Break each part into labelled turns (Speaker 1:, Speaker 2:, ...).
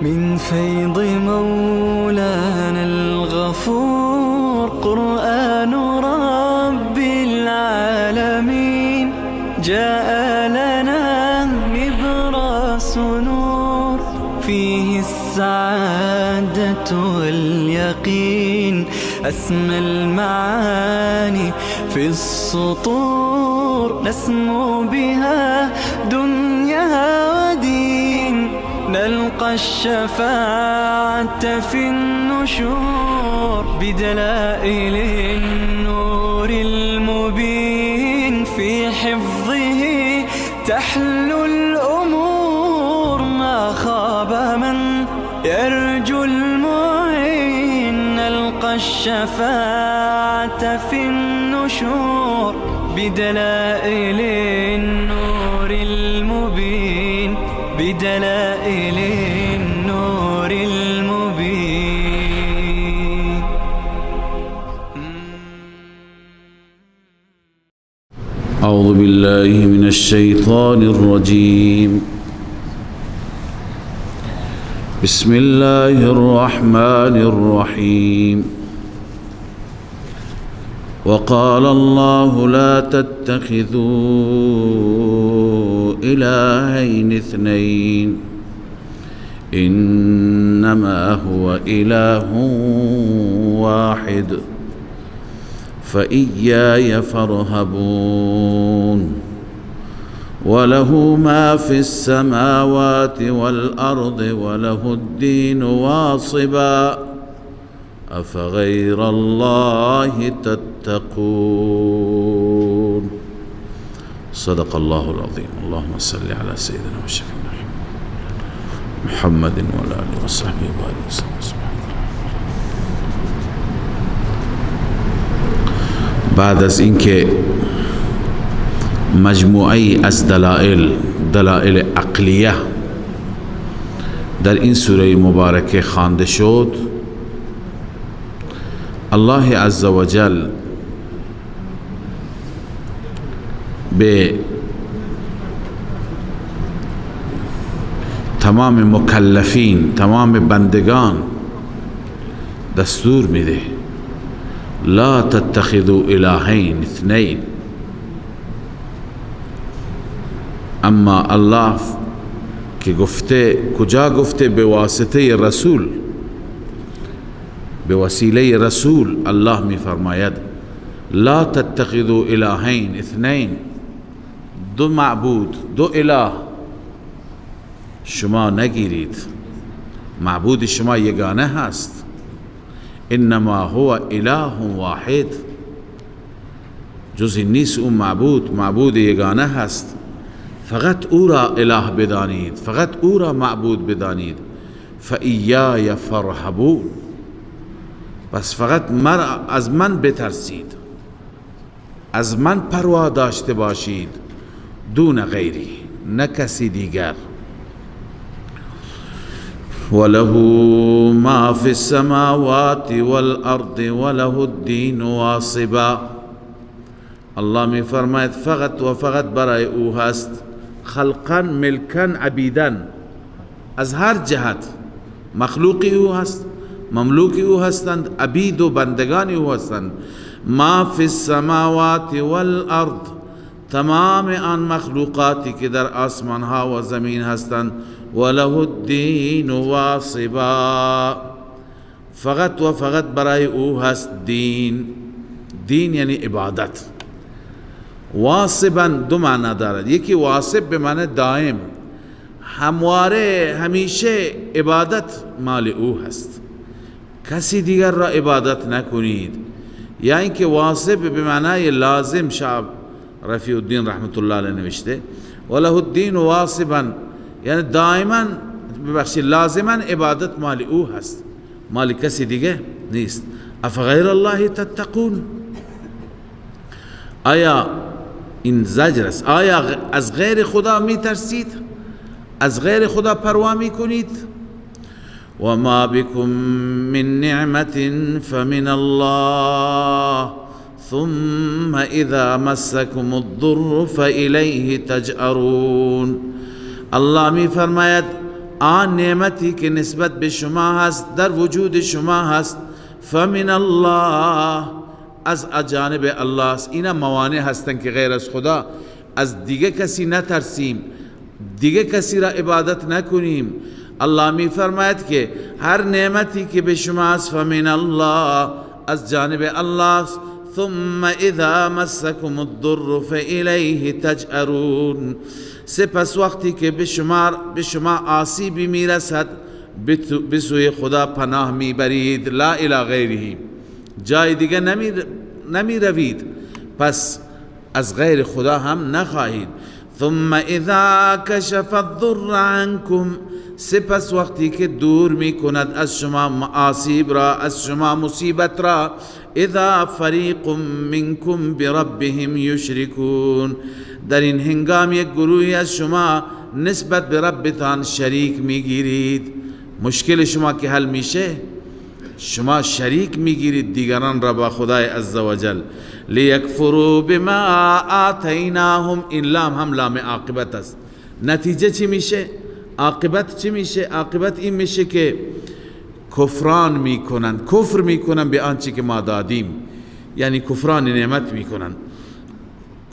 Speaker 1: من فيض مولانا الغفور. قرآن رب العالمين جاء لنا نبراس نور، فيه السعادة واليقين، أسمى المعاني في السطور، نسمو بها دنيا ودين، نلقى الشفاعة في النشور، بدلائل النور المبين، في حفظه تحلو الأمور، ما خاب من يرجو المعين، نلقى الشفاعة في النشور، بدلائل النور المبين، بدلائل النور المبين.
Speaker 2: أعوذ بالله من الشيطان الرجيم. بسم الله الرحمن الرحيم. وقال الله لا تتخذوا إلهين اثنين إنما هو إله واحد فإياي فارهبون. وله ما في السماوات والأرض وله الدين واصبا أفغير الله تتقون. صدق الله العظيم. اللهم صل على سيدنا وشفينا محمد وعلى آله وصحبه وبارك وسلم. بعد از اینکه مجموعه از دلائل عقلیه در این سوره مبارکه خوانده شد، الله عزوجل به تمام مکلفین، تمام بندگان دستور میده لا تتخذوا الهین اثنین. اما الله که گفته، کجا گفته؟ به واسطه رسول، به وسیله رسول الله می فرماید لا تتخذوا الهین اثنین، دو معبود، دو اله شما نگیرید، معبود شما یگانه هست. انما هو اله واحد، جز نیست اون معبود، معبود یگانه هست، فقط او را اله بدانید، فقط او را معبود بدانید. فإیای فارهبون، پس فقط از من بترسید، از من پروا داشته باشید، دون غیری، نه کسی دیگر. وله ما فی السماوات والارض وله الدین واصبا. الله می فرماید فقط و فقط برای او هست، خلقا، ملکا، عبیدا، از هر جهت مخلوقی او هست، مملوکی او هستند، عبید و بندگان او هستند. ما فی السماوات والارض، تمام آن مخلوقاتی که در آسمان ها و زمین هستند. وله الدین واصبا، فقط و فقط برای او هست دین. دین یعنی عبادت. واصبا دو معنا دارد، یکی واصب به معنی دائم، همواره، همیشه عبادت مال او هست، کسی دیگر را عبادت نکنید. یا اینکه واصب به معنای لازم، شعب رفیع الدین رحمت الله علیه نوشته وله الدین واصبا، یعنی دائما، ببخشید، لازما عبادت مال او هست، مال کسی دیگه نیست. افغیر الله تتقون، آیا این زجر است؟ آیا از غیر خدا می ترسید؟ از غیر خدا پروا می کنید؟ و ما بكم من نعمت فمن الله ثم اذا مسكم الضر فإليه تجأرون. الله می فرماید آن نعمتی که نسبت به شما هست، در وجود شما هست، فمن الله، از جانب الله است. اینا موانع هستند که غیر از خدا از دیگه کسی نترسیم، دیگه کسی را عبادت نکنیم. الله می فرماید که هر نعمتی که به شما است فمن الله، از جانب الله است. ثم اذا مسکم الضر فالیه تجأرون، سپس وقتی که به شما آسیبی میرسد به سوی خدا پناه میبرید، لا الی غیره، جای دیگه نمی روید، پس از غیر خدا هم نخواهید. ثم اذا کشف الضر عنکم، سپس وقتی که دور میکند از شما آسیب را، از شما مصیبت را، اذا فریق منکم بربهم یشرکون، در این هنگام یک گروهی از شما نسبت به ربتان شریک میگیرید. مشکل شما که حل میشه، شما شریک میگیرید دیگران را با خدای عزوجل. لیکفروا بما آتیناهم، این لام هم لام عاقبت است. نتیجه چی میشه؟ عاقبت چی میشه؟ عاقبت این میشه که کفران میکنند، کفر میکنند به آنچه که ما دادیم، یعنی کفران نعمت میکنند.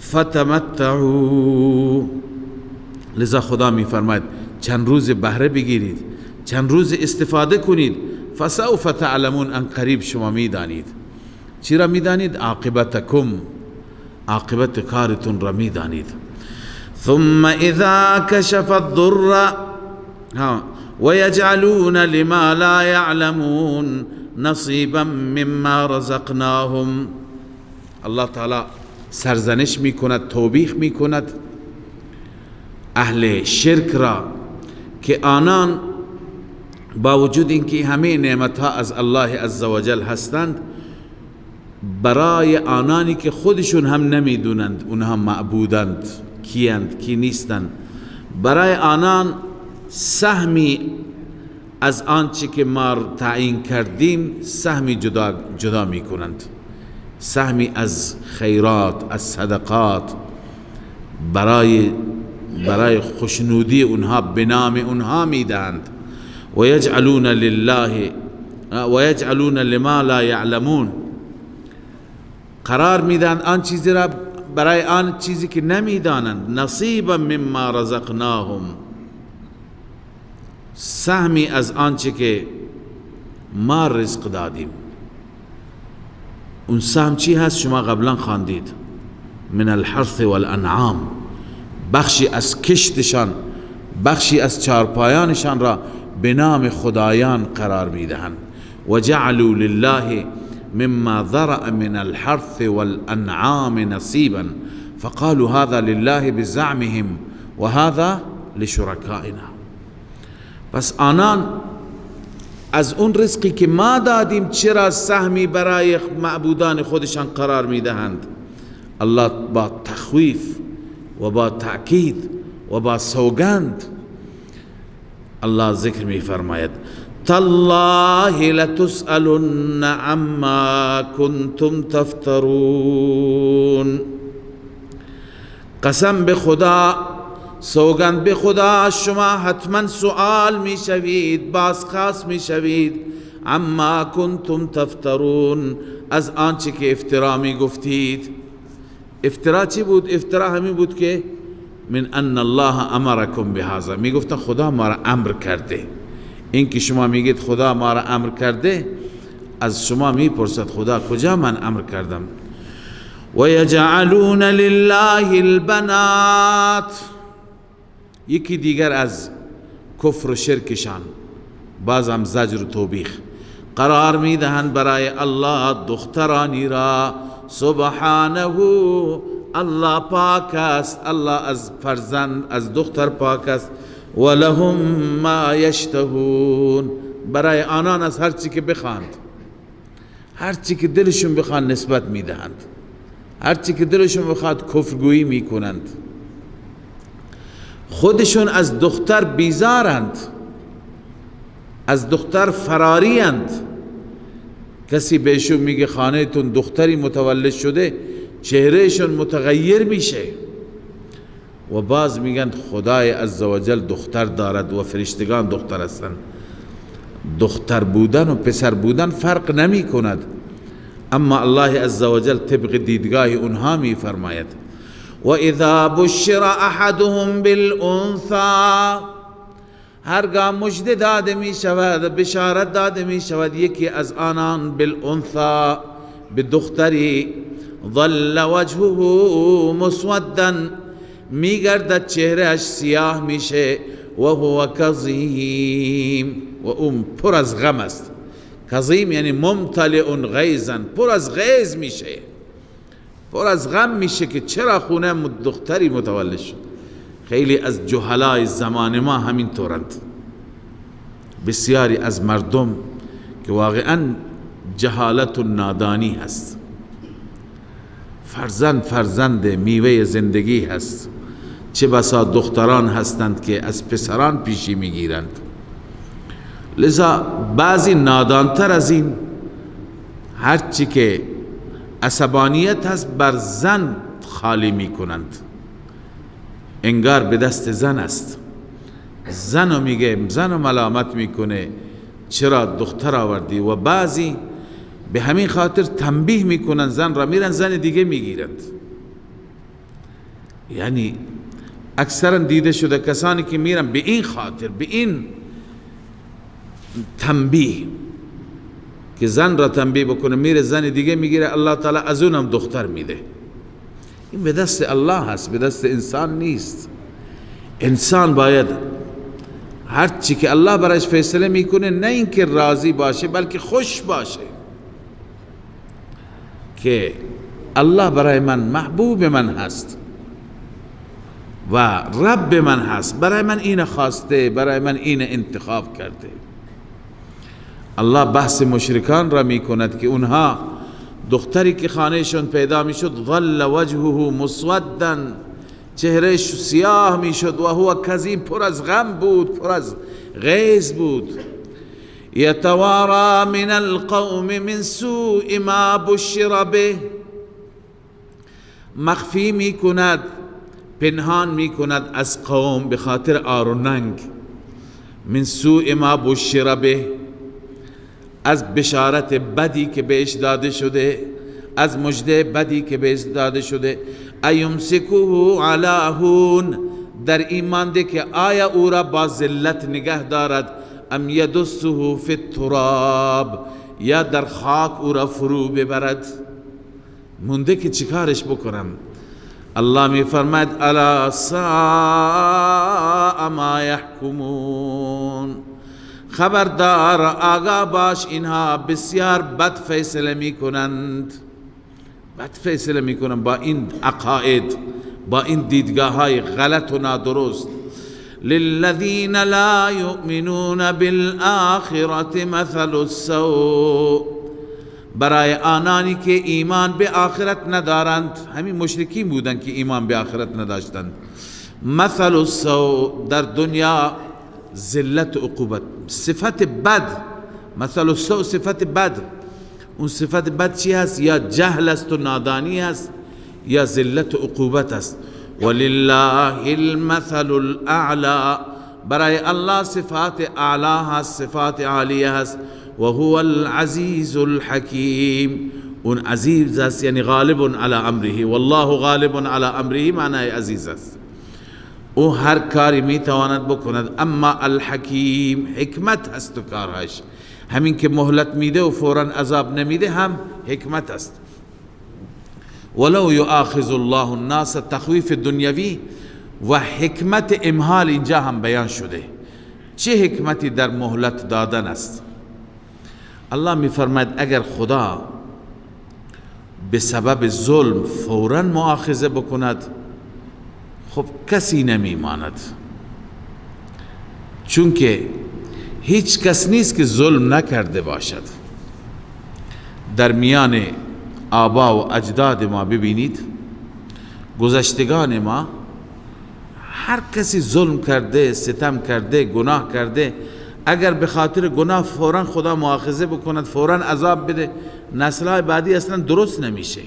Speaker 2: فتمتعوا، لذا خدا میفرماید چند روز بهره بگیرید، چند روز استفاده کنید. فسوف تعلمون، ان قریب شما میدانید. چی را میدانید؟ عاقبتکم، عاقبت کارتون را میدانید. ثم اذا کشف الضر ويجعلون لما لا يعلمون نصیبا مما رزقناهم. الله تعالی سرزنش میکند، توبیخ میکند اهل شرک را که آنان با وجود اینکه همه نعمتها از الله عزوجل هستند، برای آنانی که خودشون هم نمیدونند اونها معبودند کیند کی نیستند، برای آنان سهمی از آنچه که ما تعیین کردیم سهمی جدا میکنند، سهمی از خیرات، از صدقات، برای خوشنودی اونها به نام اونها میدهند. و یجعلون لله و یجعلون لما لا یعلمون، قرار میدن آن چیزی را برای آن چیزی که نمیدانند. نصیبا مما رزقناهم، سهمی از آنچه که ما رزق دادیم. اون سهم چی هست؟ شما قبلا خواندید، من الحرث والانعام، بخشی از کشتشان، بخشی از چارپایانشان را به نام خدایان قرار میدهند. و جعلوا لله مما ذرأ من الحرث والأنعام نصيبا فقالوا هذا لله بزعمهم وهذا لشركائنا. پس آنان از اون رزقی که ما دادیم چرا سهمی برای معبودان خودشان قرار میدهند؟ الله با تخویف و با تأکید و با سوگند الله ذکر می فرماید تالله لتسألن عما کنتم تفترون. قسم به خدا، سوگند به خدا، شما حتما سؤال می شوید، بازخواست می شوید، عما کنتم تفترون، از آنچه که افترا می گفتید. افترا چی بود؟ افترا همین بود که من ان الله امرکم بهذا، می گفتن خدا ما را امر کرده. این که شما میگید خدا ما را امر کرده، از شما میپرسد خدا کجا من امر کردم؟ و یجعلون لله البنات، یکی دیگر از کفر و شرکشان، باز هم زجر و توبیخ قرار میدهند برای الله دخترانی را. سبحانه، الله پاک است، الله از فرزند، از دختر پاک است. و لهم ما یشتهون، برای آنان از هر چی که بخواند، هر چی که دلشون بخوان نسبت میدهند، هر چی که دلشون بخواد کفرگویی میکنند. خودشون از دختر بیزارند، از دختر فراریند. کسی بهشون میگه خانه تون دختری متولد شده، چهرهشون متغیر میشه. و باز میگن خدای عزوجل دختر دارد و فرشتگان دختر هستند. دختر بودن و پسر بودن فرق نمی کند، اما الله عزوجل طبق دیدگاه اونها می فرماید. و اذا بشر احدهم بالانثى، هرگاه مژده داده می شود، بشارت داده می شود یکی از آنان، بالانثى به دختری، ظل وجهه مسودا، میگردد چهرهش سیاه میشه، و هو کظیم، و اون پر از غم است. کظیم یعنی ممتلئ غیظا، پر از غیظ میشه، پر از غم میشه که چرا خونه دختری متولد شد. خیلی از جهلای زمان ما همین طورند. بسیاری از مردم که واقعا جهالت و نادانی هست، فرزند فرزند میوه زندگی هست، چه بسا دختران هستند که از پسران پیشی میگیرند. لذا بعضی نادانتر از این، هرچی که عصبانیت هست بر زن خالی میکنند، انگار به دست زن است. زنو میگه، زنو ملامت میکنه چرا دختر آوردی، و بعضی به همین خاطر تنبیه میکنن زن را، میرن زن دیگه میگیرند. یعنی اکثرا دیده شده کسانی که میرن به این خاطر، به این تنبیه که زن را تنبیه بکنه، میره زن دیگه میگیره، الله تعالی از اونم دختر میده. این به دست الله هست، به دست انسان نیست. انسان باید هر چی که الله برایش فیصله میکنه، نه اینکه راضی باشه بلکه خوش باشه که الله برای من محبوب من هست و رب من هست، برای من این خواسته، برای من این انتخاب کرده. الله بحث مشرکان را میکند که اونها دختری که خانهشون پیدا میشد، ظل وجهه مسودا، چهرهش سیاه میشد، و هو کظیم، پر از غم بود، پر از غیظ بود. یتوارى من القوم من سوء ما بشر به، مخفی میکند، پنهان میکند از قوم به خاطر آر و ننگ. من سوء ما بشر به، از بشارت بدی که بهش داده شده، از مژده بدی که بهش داده شده. ایمسکوه علی هون، در این مانده که آیا او را با ذلت نگه دارد، ام یدسه فی التراب، یا در خاک او را فرو ببرد. مونده که چیکارش بکنم. الله می فرماید الا ساء ما یحکمون، خبردار آگاه باش اینها بسیار بد فیصله می کنند، بد فیصله می کنند با این عقاید، با این دیدگاه های غلط و نادرست. للذین لا یؤمنون بالآخرة مثل السوء، برای آنانی که ایمان به آخرت ندارند، همین مشرکین بودند که ایمان به آخرت نداشتند. مثل السوء در دنیا ذلت و عقوبت، صفت بد، مثل السوء صفت بد. اون صفت بد چی هست؟ یا جهل است و نادانی است، یا ذلت و عقوبت است. ولله المثل الاعلى، برای الله صفات اعلی هست، صفات عالیه هست. و هو العزیز الحکیم، اون عزیز است یعنی غالب علی امره، والله غالب علی امره معنای عزیز است. او هر کاری میتواند بکند. اما الحکیم حکمت هست و کارهاش، همین که مهلت میده و فورا عذاب نمیده هم حکمت است. ولو یؤاخذ الله الناس، تخویف دنیوی و حکمت امهال اینجا هم بیان شده. چه حکمتی در مهلت دادن است؟ الله میفرماید اگر خدا به سبب ظلم فورا مؤاخذه بکند، خب کسی نمیماند، چون که هیچ کس نیست که ظلم نکرده باشد. در میان آبا و اجداد ما ببینید، گذشتگان ما، هر کسی ظلم کرده، ستم کرده، گناه کرده، اگر به خاطر گناه فورا خدا مؤاخذه بکند، فورا عذاب بده، نسل‌های بعدی اصلا درست نمیشه.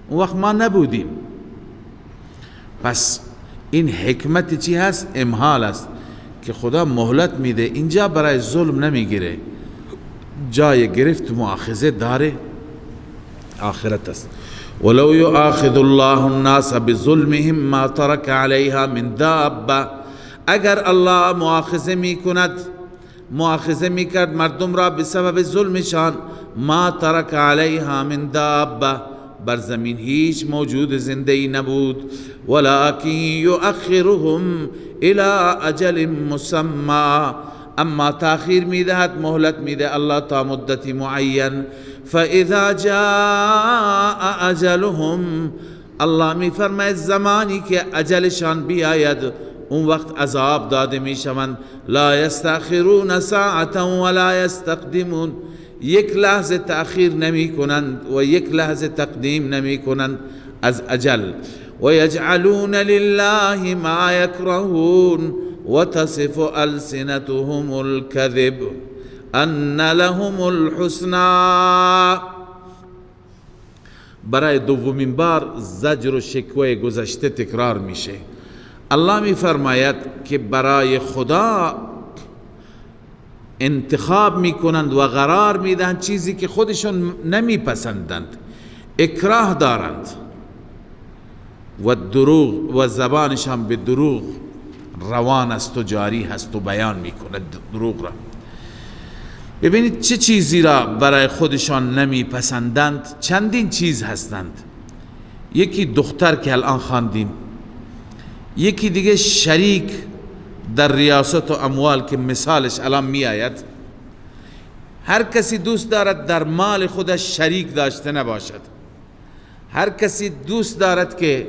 Speaker 2: اون وقت ما نبودیم. پس این حکمت چی هست؟ امهال است که خدا مهلت میده، اینجا برای ظلم نمیگیره، جای گرفت مؤاخذه داره، آخرت است. ولو یؤاخذ الله الناس بظلمهم ما ترک علیها من دابه، اگر الله مؤاخذه میکند، مؤاخذه میکرد مردم را به سبب ظلمشان، ما ترک علیها من دابه، بر زمین هیچ موجود زنده نبود. ولكن یؤخرهم الى اجل مسمى، اما تاخیر میدهد، مهلت میده الله تا مدت معین. فاذا جاء اجلهم، الله میفرماید زمانی که اجلشان بیاید اون وقت عذاب داده میشوند. لا یستأخرون ساعة ولا یستقدمون، یک لحظه تأخیر نمی کنند و یک لحظه تقدیم نمی کنند از اجل. و یجعلون لله ما یکرهون وتصف ألسنتهم الكذب أن لهم الحسنى. برای دومین بار زجر و شکوه گذشته تکرار میشه. الله می فرماید که برای خدا انتخاب میکنند و قرار میدهند چیزی که خودشون نمیپسندند، اکراه دارند و دروغ و زبانشان به دروغ روان است و جاری هست و بیان میکند دروغ را. ببینید چه چیزی را برای خودشان نمیپسندند. چندین چیز هستند. یکی دختر که الان خواندیم، یکی دیگه شریک در ریاست و اموال که مثالش الان می آید. هر کسی دوست دارد در مال خودش شریک داشته نباشد، هر کسی دوست دارد که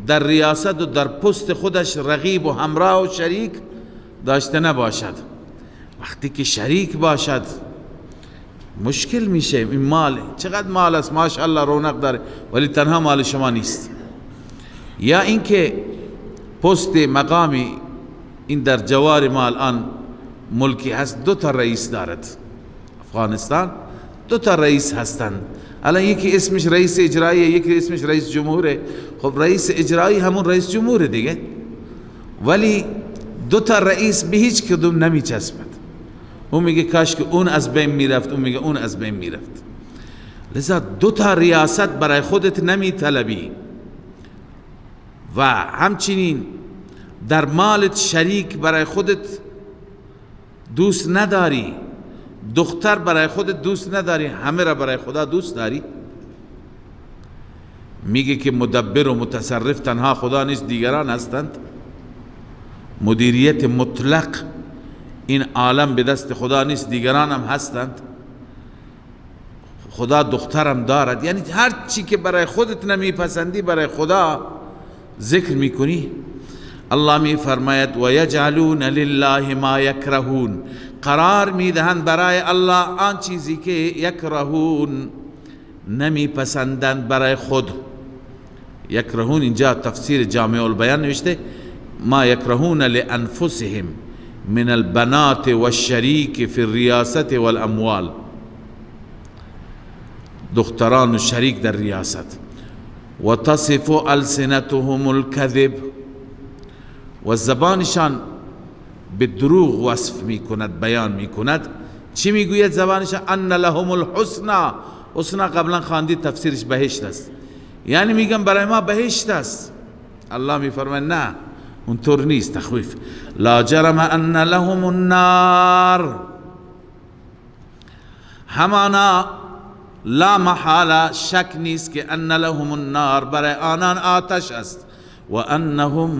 Speaker 2: در ریاست و در پست خودش رقیب و همراه و شریک داشته نباشد. وقتی که شریک باشد مشکل میشه. این مال چقدر مال است، ماشاءالله رونق داره، ولی تنها مال شما نیست. یا اینکه پست مقامی، این در جوار ما الان ملکی هست، دو تا رئیس دارد افغانستان، دو تا رئیس هستند. الان یکی اسمش رئیس اجراییه، یکی اسمش رئیس جمهوره. خب رئیس اجرایی همون رئیس جمهوره دیگه، ولی دو تا رئیس به هیچ کدوم نمیچسبد. اون میگه کاش که اون از بین میرفت، اون میگه اون از بین میرفت. لذا دو تا ریاست برای خودت نمیطلبی و همچنین در مالت شریک برای خودت دوست نداری، دختر برای خودت دوست نداری، همه را برای خدا دوست داری. میگه که مدبر و متصرف تنها خدا نیست، دیگران هستند. مدیریت مطلق این عالم به دست خدا نیست، دیگران هم هستند. خدا دخترم دارد، یعنی هر چی که برای خودت نمیپسندی برای خدا ذکر میکنی. الله می فرماید و یجعلون لله ما یکرهون، قرار میدهند برای الله آن چیزی که یکرهون، نمیپسندند برای خود. یکرهون اینجا تفسیر جامع البیان نوشته ما یکرهون لانفسهم من البنات والشریک فی الریاست والاموال، دختران و شریک در ریاست. و تصف السنتهم الكذب، و زبانشان به دروغ وصف میکند، بیان میکند. چی میگوید زبانشان؟ ان لهم الحسنى. حسنا قبلا خواندی تفسیرش بهشت است، یعنی میگن برای ما بهشت است. الله میفرماید نه، اونطور نیست، تخویف. لا جرم ان لهم النار، همانا لا محاله شک نیست که ان لهم النار، برای آنان آتش است. و انهم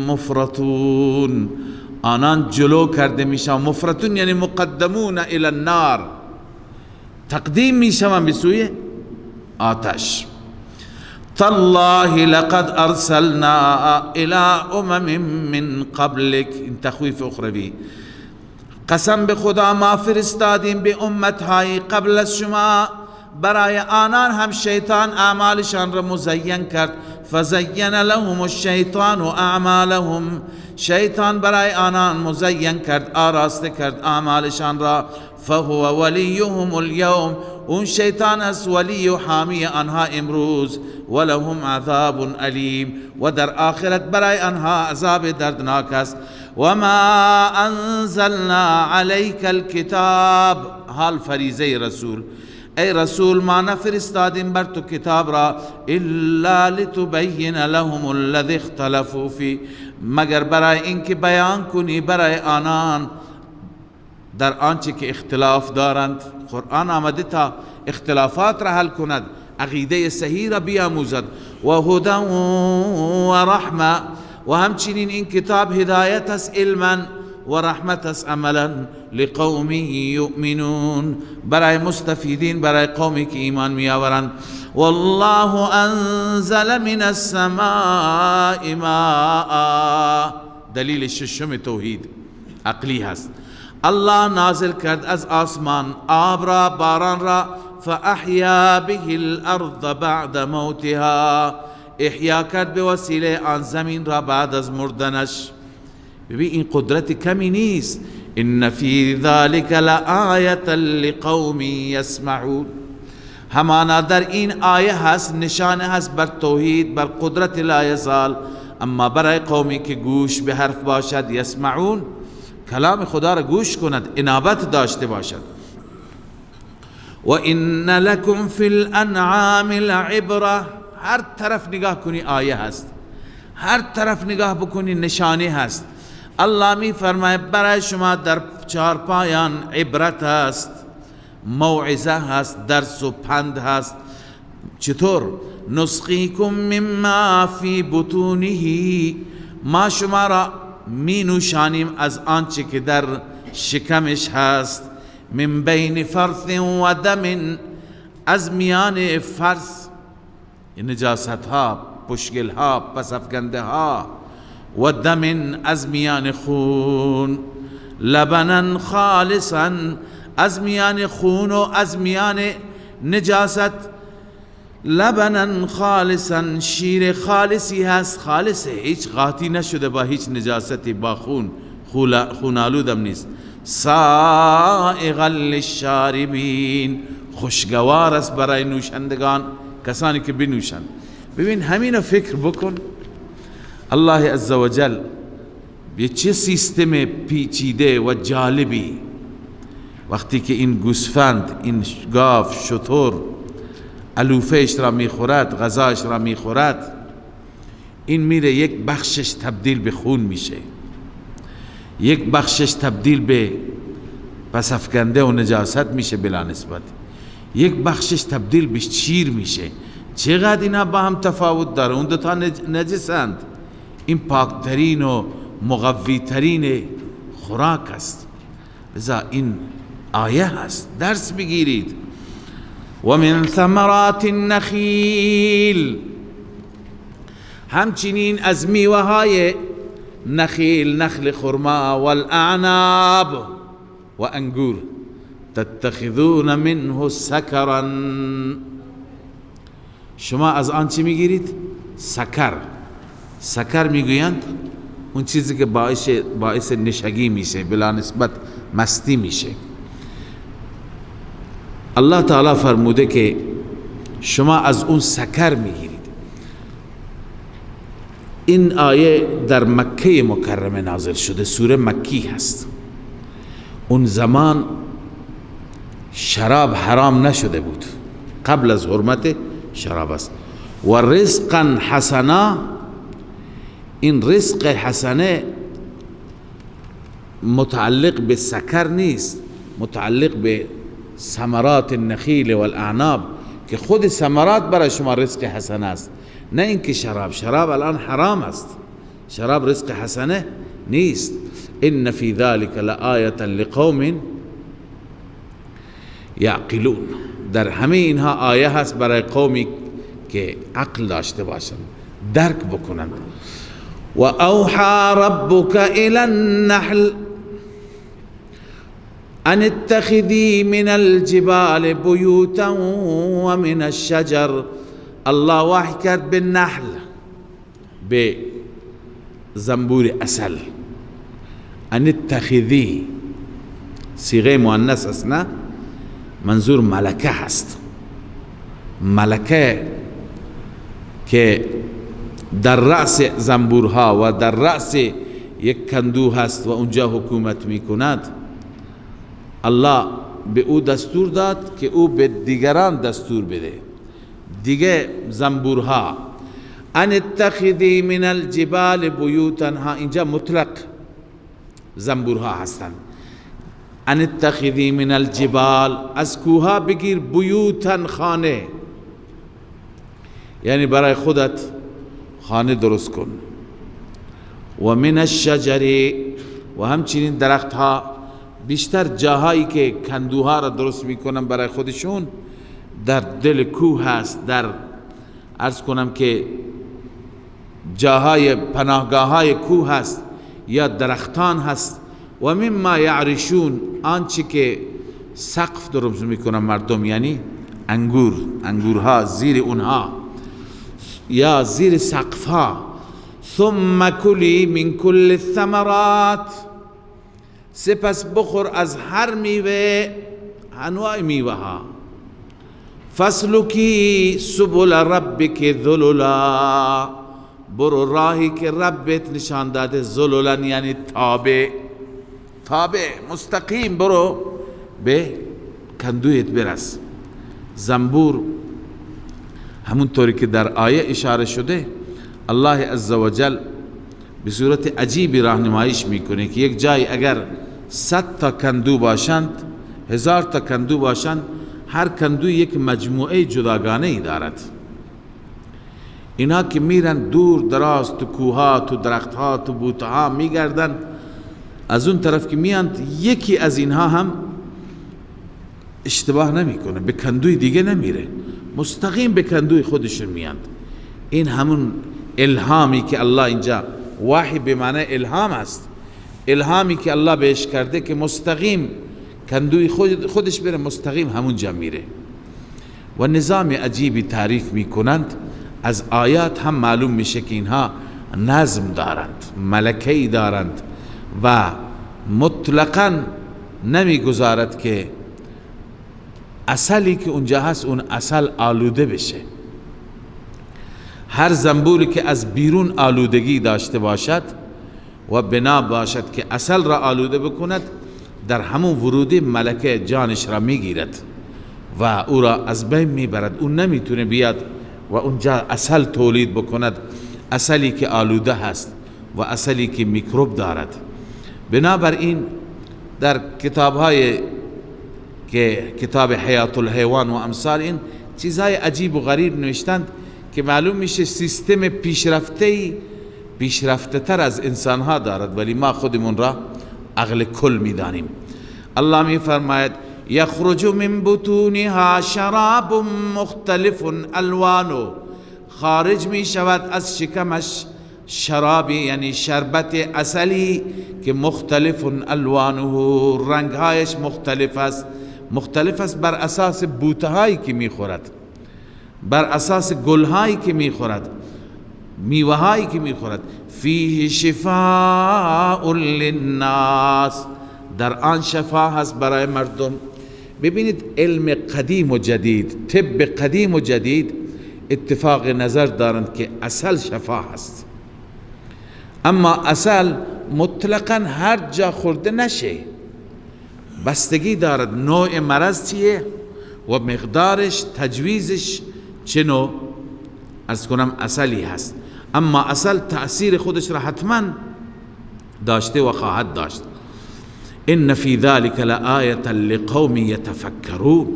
Speaker 2: مفرطون، آنان جلو کرده میشن. مفرطون یعنی مقدمون الی النار، تقدیم میشن به سوی آتش. تالله لقد ارسلنا الى امم من قبلك، این تخویف اخروی. قسم به خدا ما فرستادیم به امتهای قبل از شما، برای آنان هم شیطان اعمالشان را مزین کرد. فزین لهم الشیطان اعمالهم، شیطان برای آنان مزین کرد، آراسته کرد اعمالشان را. فهو ولیهم اليوم، اون شیطان است ولی و حامی آنها امروز. ولهم عذاب الیم، و در آخرت برای آنها عذاب دردناک است. و ما انزلنا علیک الکتاب، حال فریضه رسول، ای رسول ما نفرستادیم بر تو کتاب را الا لتبین لهم الذی اختلفوا فی، مگر برای اینکه بیان کنی برای آنان در آنچه که اختلاف دارند. قرآن آمده تا اختلافات را حل کند، عقیده صحیح را بیاموزد. و هدی و رحمه، و همچنین این کتاب هدایت است علما و رحمت است عملا، لقوم یؤمنون، برای مستفیدین، برای قومی که ایمان میآورند. والله انزل من السماء ماء، دلیل ششم توحید عقلی هست. الله نازل کرد از آسمان آب را، باران را، فاحیا به الارض بعد موتها، احیا کرد به وسیله آن زمین را بعد از مردنش. ببین این قدرت کمی نیست. ان فی ذلک لآیة لقوم یسمعون، همانا در این آیه هست، نشانه هست بر توحید، بر قدرت لا یزال، اما برای قومی که گوش به حرف باشد، یسمعون، کلام خدا را گوش کند، انابت داشته باشد. و ان لکم فی الانعام لعبره، هر طرف نگاه کنی آیه هست، هر طرف نگاه بکنی نشانه هست. الله می فرماید برای شما در چهارپایان عبرت هست، موعظه هست، درس و پند هست. چطور؟ نسقیکم مما فی بطونه، ما شما را می نوشانیم از آنچه که در شکمش هست. من بین فرث و دم، از میان فرث، نجاست ها، پشگل ها، پس افکنده ها، و دم، از میان خون، لبنا خالصا، از میان خون و از میان نجاست، لبنا خالصا، شیر خالصی هست، خالصه، هیچ قاطی نشده با هیچ نجاستی، با خون، خون آلودم نیست. سائغا للشاربین، خوشگوار است برای نوشندگان، کسانی که بنوشند. ببین همین فکر بکن، الله عزوجل به چه سیستم پیچیده و جالبی وقتی که این گوسفند، این گاو، شتر علوفهش را میخورد، غذاش را میخورد، این میره یک بخشش تبدیل به خون میشه، یک بخشش تبدیل به پسفکنده و نجاست میشه بلا نسبت، یک بخشش تبدیل به شیر میشه. چقدر اینا با هم تفاوت داره؟ اون دوتا نجسند، این پاکترین و مقویترین خوراک است. لذا این آیه هست، درس بگیرید. و من ثمرات النخیل، همچنین از میوه های نخیل، نخل خرما، والاعناب و انگور، تتخذون منه سکرا، شما از آن چی میگیرید؟ سکر. سکر میگویند اون چیزی که باعث نشگی میشه، بلا نسبت مستی میشه. الله تعالی فرموده که شما از اون سکر میگیرید. این آیه در مکه مکرمه نازل شده، سوره مکی هست. اون زمان شراب حرام نشده بود، قبل از حرمت شراب است. و رزقا حسنا، این رزق حسنه متعلق به سکر نیست، متعلق به ثمرات النخیل والاعناب، که خود ثمرات برای شما رزق حسنه است، نه اینکه شراب. شراب الان حرام است، شراب رزق حسنه نیست. ان فی ذلك لآیة لقوم یعقلون، در همه اینها آیه هست برای قومی که عقل داشته باشند، درک بکنند. و اوحى ربك الى النحل ان اتخذی من الجبال بیوتا و من الشجر. الله وحی کرد به نحل، به زنبور عسل. ان اتخذی صیغه مؤنث است، نه منظور ملکه هست. ملکه که در رأس زنبورها و در رأس یک کندو هست و اونجا حکومت میکند، الله به او دستور داد که او به دیگران دستور بده، دیگه زنبورها. ان اتخذی من الجبال بیوتا، ها اینجا مطلق زنبورها هستند. ان اتخذی من الجبال، از کوها بگیر، بیوتا خانه، یعنی برای خودت خانه درست کن. و من الشجر، و همچنین درختها. بیشتر جاهایی که کندوها را درست میکنن برای خودشون در دل کوه هست، در عرض کنم که جاهای پناهگاه های کوه هست یا درختان هست. و مما یعرشون، آنچه که سقف درست میکنن مردم، یعنی انگور، انگورها زیر اونها یا زیر سقفها. ثم کلی من کل الثمرات، سپس بخور از هر میوه، انواع میوه ها. فاسلکی سبل ربک ذللا، برو راهی که ربت نشان داده. ذللا یعنی تابع، تابع مستقیم برو به کندویت برس. زنبور همونطوری که در آیه اشاره شده، الله عزوجل به صورت عجیبی راهنماییش میکنه که یک جای اگر 100 تا کندو باشند، 1000 تا کندو باشند، هر کندو یک مجموعه جداگانه ای دارد. اینا که میرن دور دراز تو کوها، تو درختها، تو بوتها میگردن، از اون طرف که میاند یکی از اینها هم اشتباه نمیکنه، به کندوی دیگه نمیره، مستقیم به کندوی خودشون میاند. این همون الهامی که الله اینجا، وحی به معنی الهام است، الهامی که الله بهش کرده که مستقیم کندوی خودش بره، مستقیم همونجا میره. و نظام عجیبی تعریف میکنند، از آیات هم معلوم میشه که اینها نظم دارند، ملکه‌ای دارند و مطلقاً نمیگذارد که عسلی که اونجا هست اون عسل آلوده بشه. هر زنبوری که از بیرون آلودگی داشته باشد و بنا باشد که عسل را آلوده بکند، در همون ورودی ملکه جانش را میگیرد و او را از بین میبرد. او نمیتونه بیاد و اونجا عسل تولید بکند، عسلی که آلوده هست و عسلی که میکروب دارد. بنابراین در کتاب‌های که کتاب حیات الحیوان و امثال این چیزهای عجیب و غریب نوشتند که معلوم میشه سیستم پیشرفته پیشرفته تر از انسانها دارد، ولی ما خودمون را عقل کل میدانیم. الله می فرماید یخرج من بطونها شراب مختلف الوانه، خارج می شود از شکمش شرابی یعنی شربت عسلی که مختلف الوانه، رنگهایش مختلف است. مختلف است بر اساس بوتهایی که میخورد، بر اساس گلهایی که میخورد، میوهایی که میخورد. فیه شفاء للناس، در آن شفا هست برای مردم. ببینید علم قدیم و جدید، طب قدیم و جدید اتفاق نظر دارند که عسل شفا هست، اما عسل مطلقا هر جا خورده نشه، بستگی دارد نوع مرض چیه و مقدارش، تجویزش چه نوع از کنم عسلی هست. اما عسل تأثیر خودش را حتما داشته و خواهد داشت. ان فی ذلک لآیة لقوم یتفکرون،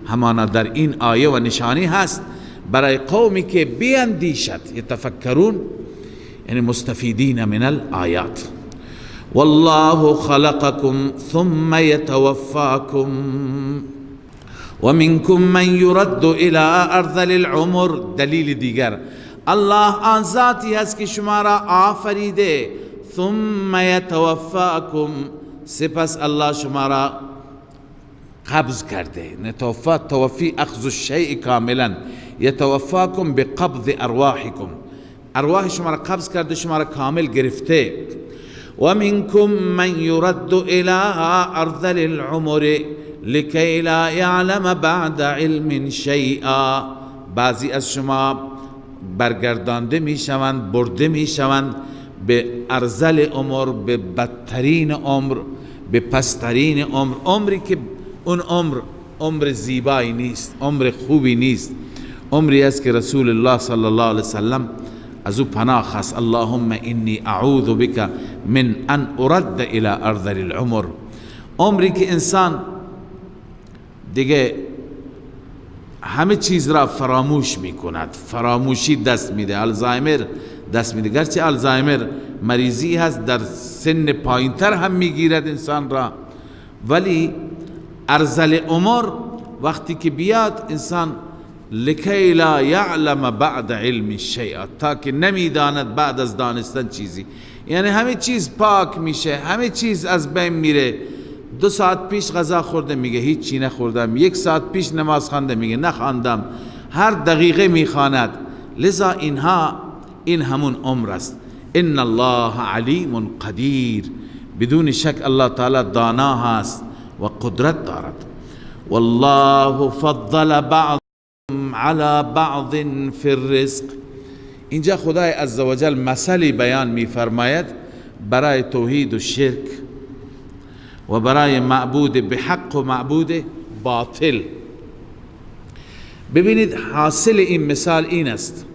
Speaker 2: همانا در این آیه و نشانی هست برای قومی که بیندیشد. یتفکرون یعنی مستفیدین من الآیات. والله خلقكم ثم يتوفاكم ومنكم من يرد الى ارذل العمر. دلیل دیگر، الله آن ذاتی هست که شما را آفریده، ثم يتوفاكم، سپس الله شما را قبض کرده. نتوفا توفی اخذ الشیء کاملا، یتوفاکم بقبض ارواحکم، ارواح شما را قبض کرده، شما را کامل گرفته. ومنكم من يرد الى ارذل العمر لكي لا يعلم بعد علم شيئا، بعضی از شما برگردانده میشوند، برده میشوند به ارذل عمر، به بدترین عمر، به پسترین عمر، عمری که اون عمر عمر زیبایی نیست، عمر خوبی نیست، عمری است که رسول الله صلی الله علیه وسلم از او پناه خواست. اللهم انی اعوذ بک من ان ارد الى ارذل العمر. عمری که انسان دیگه همه چیز را فراموش میکند، فراموشی دست میده، آلزایمر دست میده. گرچه آلزایمر مریضی هست، در سن پایینتر هم میگیرد انسان را، ولی ارذل عمر وقتی که بیاد انسان لکی لا یعلم بعد علم شیئا، تا که نمیداند بعد از دانستن چیزی، یعنی همه چیز پاک میشه، همه چیز از بین میره. 2 ساعت پیش غذا خورده، میگه هیچی نخوردم. 1 ساعت پیش نماز خوانده، میگه نخواندم. هر دقیقه میخواند. لذا اینها، این همون عمر است. ان الله علیم قدیر، بدون شک الله تعالی دانا هست و قدرت دارد. والله فضل بعض على بعض فی الرزق. اینجا خدای عزوجل مثلی بیان میفرماید برای توحید و شرک و برای معبود به حق و معبود باطل. ببینید حاصل این مثال این است،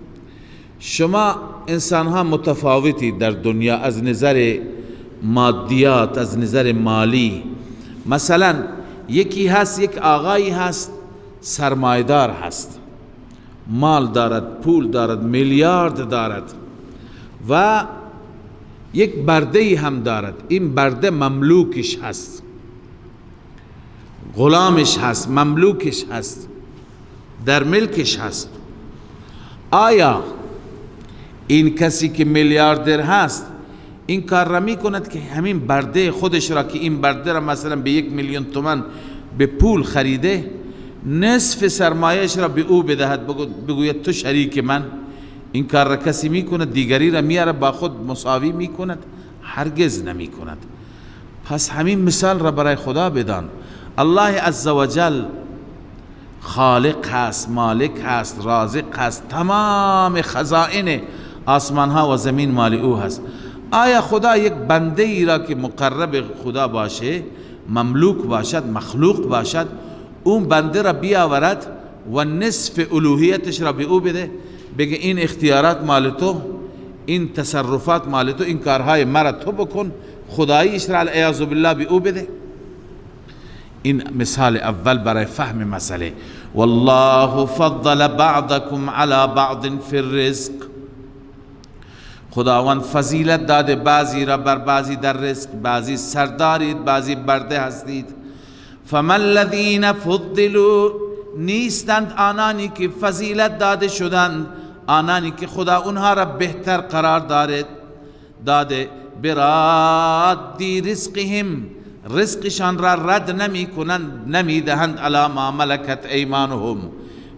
Speaker 2: شما انسان ها متفاوتی در دنیا از نظر مادیات، از نظر مالی. مثلا یکی هست، یک آقایی هست، سرمایدار هست، مال دارد، پول دارد، میلیارد دارد و یک برده هم دارد. این برده مملوکش هست، غلامش هست، مملوکش هست، در ملکش هست. آیا این کسی که میلیاردر هست این کار را می کند که همین برده خودش را، که این برده را مثلا به 1 میلیون تومان به پول خریده، نصف سرمایه‌اش را به او بدهد، بگوید تو شریک من؟ این کار را کسی می کند؟ دیگری را میاره با خود مساوی می کند؟ هرگز نمی کند. پس همین مثال را برای خدا بدان. الله عزوجل خالق هست، مالک هست، رازق هست، تمام خزائن آسمان ها و زمین مال او هست. آیا خدا یک بنده ای را که مقرب خدا باشه، مملوک باشد، مخلوق باشد، اون بنده را بیاورد و نصف الوهیتش را به او بده، بگه این اختیارات مال تو، این تصرفات مال تو، این کارهای مرا تو بکن، خداییش را العیاذ بالله به او بده؟ این مثال اول برای فهم مسئله. والله فضل بعضکم علی بعض فی الرزق. خداوند فضیلت داده بعضی را بر بعضی در رزق، بعضی سردارید، بعضی برده هستید. فما الذین فضلوا، نیستند آنانی که فضیلت داده شدند، آنانی که خدا اونها را بهتر قرار داده، براد رزقهم، رزقشان را رد نمی کنند، نمی دهند، علی ما ملکت ایمانهم،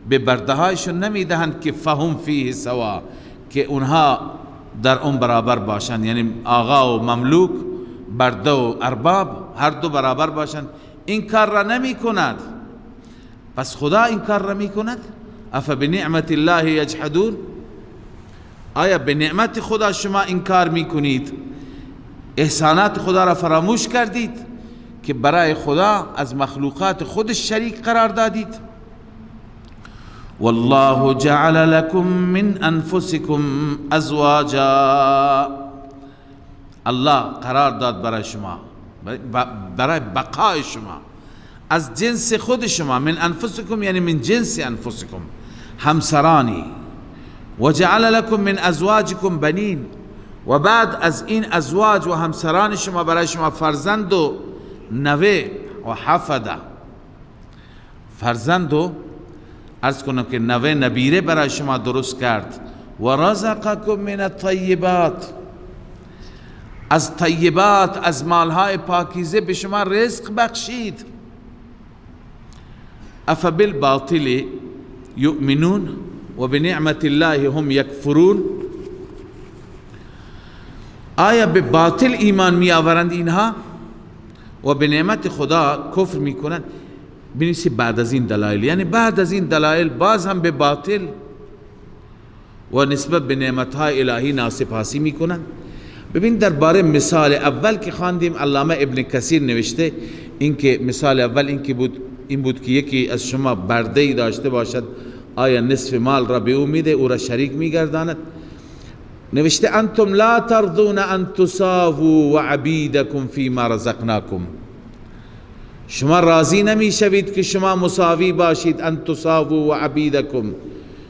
Speaker 2: به بردهایشون نمی دهند که فهم فیه سوا، که اونها در اون برابر باشند، یعنی آقا و مملوک، برده و ارباب، هر دو برابر باشند. این کار را نمی کند. پس خدا این کار را می کند؟ افا بنعمت الله یجحدون، آیا به نعمت خدا شما انکار می کنید؟ احسانات خدا را فراموش کردید که برای خدا از مخلوقات خودش شریک قرار دادید؟ والله جعل لكم من انفسكم ازواجا. الله قرار داد برای شما، برای بقای شما، از جنس خود شما، من انفسکم یعنی من جنس انفسکم، همسرانی. و جعل لكم من ازواجكم بنین، و بعد از این ازواج و همسران شما برای شما فرزند و نوه و حفده، فرزند و عرض کنم که نوه نبیره برای شما درست کرد. و رزقکم من الطیبات، از طیبات، از مالهای پاکیزه به شما رزق بخشید. افبالباطل یؤمنون و بنعمت الله هم یکفرون. آیا به باطل ایمان می آورند اینها و به نعمت خدا کفر می کنند؟ بنویسی بعد از این دلایل، یعنی بعد از این دلایل باز هم به باطل. و نسبت به نعمتهای الهی ناسپاسی میکنند. ببین درباره مثال اول که خواندیم، علامه ابن کثیر نوشته اینکه مثال اول این که بود، این بود که یکی از شما برده‌ای داشته باشد، آیا نصف مال را به او میده، او را شریک میگرداند؟ نوشته انتم لا ترضون ان تساووا وعبیدکم فیما رزقناکم، شما راضی نمیشوید که شما مساوی باشید، ان تساووا وعبیدکم،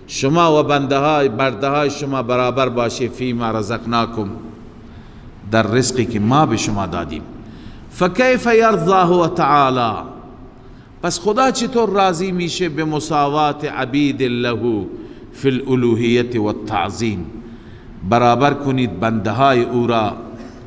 Speaker 2: شما و بنده های برده های شما برابر باشید، فیما رزقناکم، در رزقی که ما به شما دادیم. فکیف یرضی هو تعالی، پس خدا چطور راضی میشه به مساوات عبید له فی الالوهیت والتعظیم، برابر کنید بنده های او را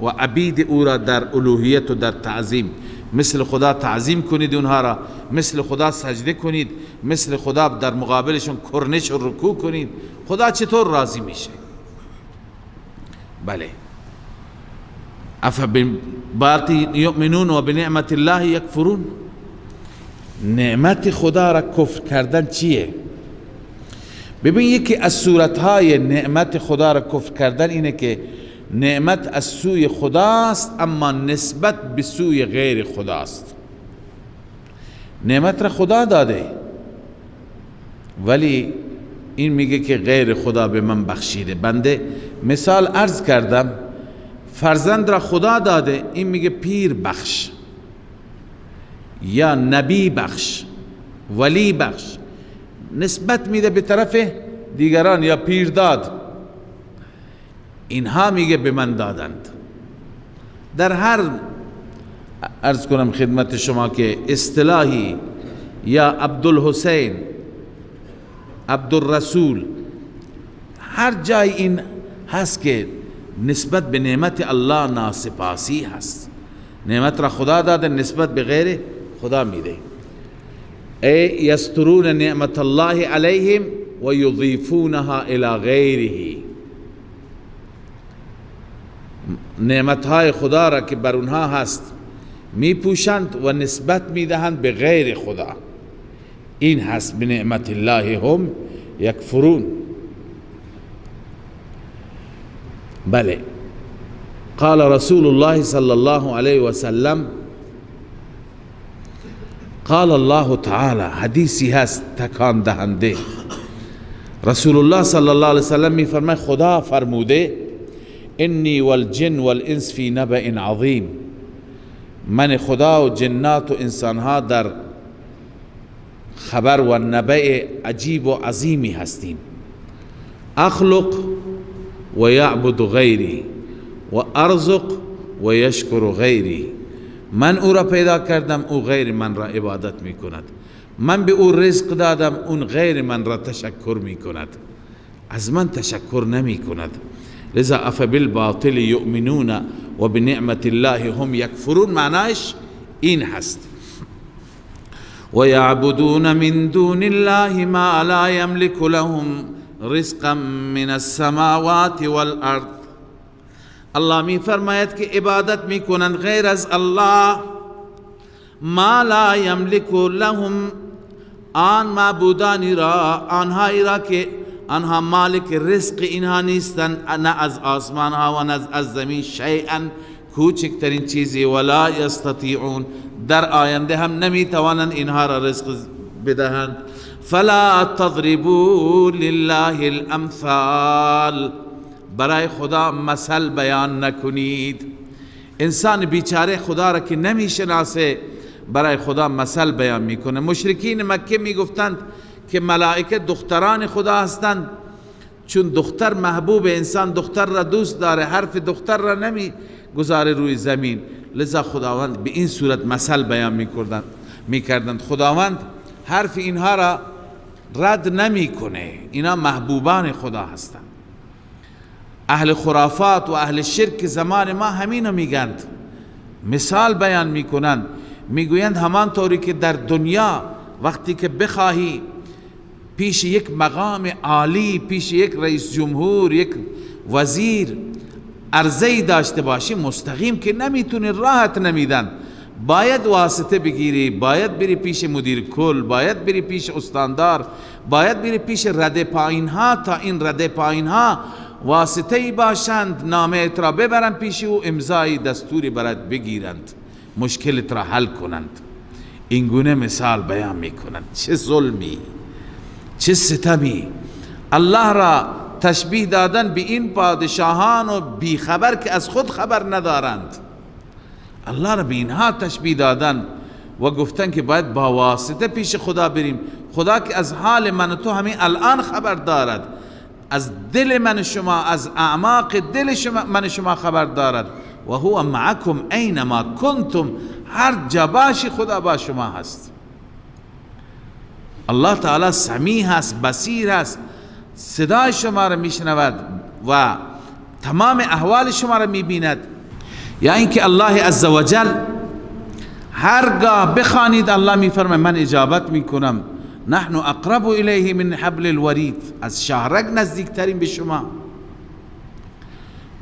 Speaker 2: و عبید او را در الوهیت و در تعظیم، مثل خدا تعظیم کنید اونها را، مثل خدا سجده کنید، مثل خدا در مقابلشون کرنش و رکوع کنید. خدا چطور راضی میشه؟ بله، افبالباطل یؤمنون و بنعمت الله یکفرون. نعمت خدا را کفر کردن چیه؟ ببین یکی از صورتهای نعمت خدا را کفر کردن اینه که نعمت از سوی خداست اما نسبت به سوی غیر خداست. نعمت را خدا داده ولی این میگه که غیر خدا به من بخشیده. بنده مثال عرض کردم، فرزند را خدا داده، این میگه پیر بخش یا نبی بخش، ولی بخش، نسبت میده به طرف دیگران یا پیر داد، اینها میگه به من دادند. در هر عرض کنم خدمت شما که اصطلاحی یا عبدالحسین، عبدالرسول، هر جای این هست که نسبت به نعمت الله ناسپاسی هست. نعمت را خدا داده، نسبت به غیر خدا میده. ای یسترون نعمت الله علیهم و یضیفونها الی غیره، نعمتهای خدا را که بر اونها هست میپوشند و نسبت میدهند به غیر خدا. این هست به نعمت الله هم یکفرون. بله، قال رسول الله صلی الله علیه وسلم، قال الله تعالی، حدیثی هست تکان دهنده. رسول الله صلی الله علیه وسلم میفرماید خدا فرموده انی والجن والانس فی نبأ عظیم، من خدا و جنات و انسانها در خبر و نبأ عجیب و عظیمی هستیم. اخلق و یعبد غیری و ارزق و یشکر غیری، من او را پیدا کردم، او غیر من را عبادت می کند، من به او رزق دادم، اون غیر من را تشکر می کند، از من تشکر نمی کند. لذا افبالباطل یؤمنون و بنعمت الله هم یکفرون، معنایش این هست. و یعبدون من دون الله ما لا یملک لهم رزقا من السماوات والارض. الله می فرماید که عبادت می کنند غیر از الله، ما لا یملک لهم، آن معبودانی را، آنهایی را که آنها مالک رزق اینها نیستند، نه از آسمان ها و نه از زمین، شیئا، کوچکترین چیزی، ولا یستطیعون، در آینده هم نمی توانند اینها را رزق بدهند. فلا تضربوا لله الامثال، برای خدا مثل بیان نکنید. انسان بیچاره خدا را که نمیشناسه برای خدا مثل بیان میکنه. مشرکین مکه میگفتند که ملائکه دختران خدا هستند، چون دختر محبوب انسان، دختر را دوست داره، حرف دختر را نمی گذاره روی زمین، لذا خداوند به این صورت مثل بیان میکردند. خداوند حرف اینها را رد نمیکنه، اینا محبوبان خدا هستند. اهل خرافات و اهل شرک زمان ما همینو میگند، مثال بیان میکنند، میگویند همان طوری که در دنیا وقتی که بخواهی پیش یک مقام عالی، پیش یک رئیس جمهور، یک وزیر عرضه‌ای داشته باشی، مستقیم که نمیتونی، راحت نمیدن، باید واسطه بگیری، باید بری پیش مدیر کل، باید بری پیش استاندار، باید بری پیش رده پایین ها، تا این رده پایین ها واسطه ای باشند، نامه را ببرن پیش او، امضای دستوری برات بگیرند، مشکلت را حل کنند. این گونه مثال بیان میکنند. چه ظلمی، چه ستمی! الله را تشبیه دادن به این پادشاهان و بیخبر که از خود خبر ندارند. الله را به اینها تشبیه دادن و گفتن که باید با واسطه پیش خدا بریم. خدا که از حال من و تو همین الان خبر دارد، از دل من شما، از اعماق دل شما، من شما خبر دارد. و هو معکم اینما کنتم، هر جا باشی خدا با شما هست. الله تعالی سمیع هست، بصیر هست، صدای شما را میشنود و تمام احوال شما را میبیند. یا اینکه الله عزوجل هرگاه بخوانید الله میفرماید من اجابت میکنم. نحن اقرب الیه من حبل الورید، از شاهرگ نزدیکترین به شما.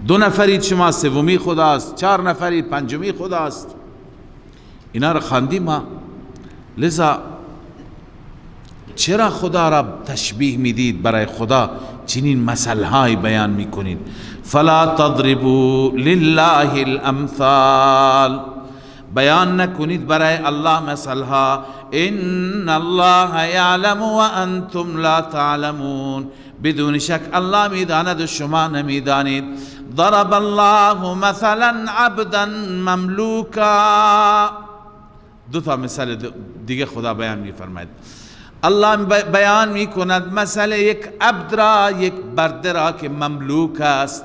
Speaker 2: دو نفرید شما، سومی خداست، چهار نفرید، پنجمی خداست. اینا را خواندیم ما. لذا چرا خدا را تشبیه میدید؟ برای خدا چنین مثلهای بیان میکنید. فلا تضربوا لله الامثال، بیان نکنید برای الله مثلها. ان الله یعلم و انتم لا تعلمون، بدون شک الله میداند و شما نمیدانید. ضرب الله مثلا عبدا مملوکا، دو تا مثال دیگه خدا بیان میفرماید. الله بیان میکند مثل یک عبد را، یک برده را که مملوک است،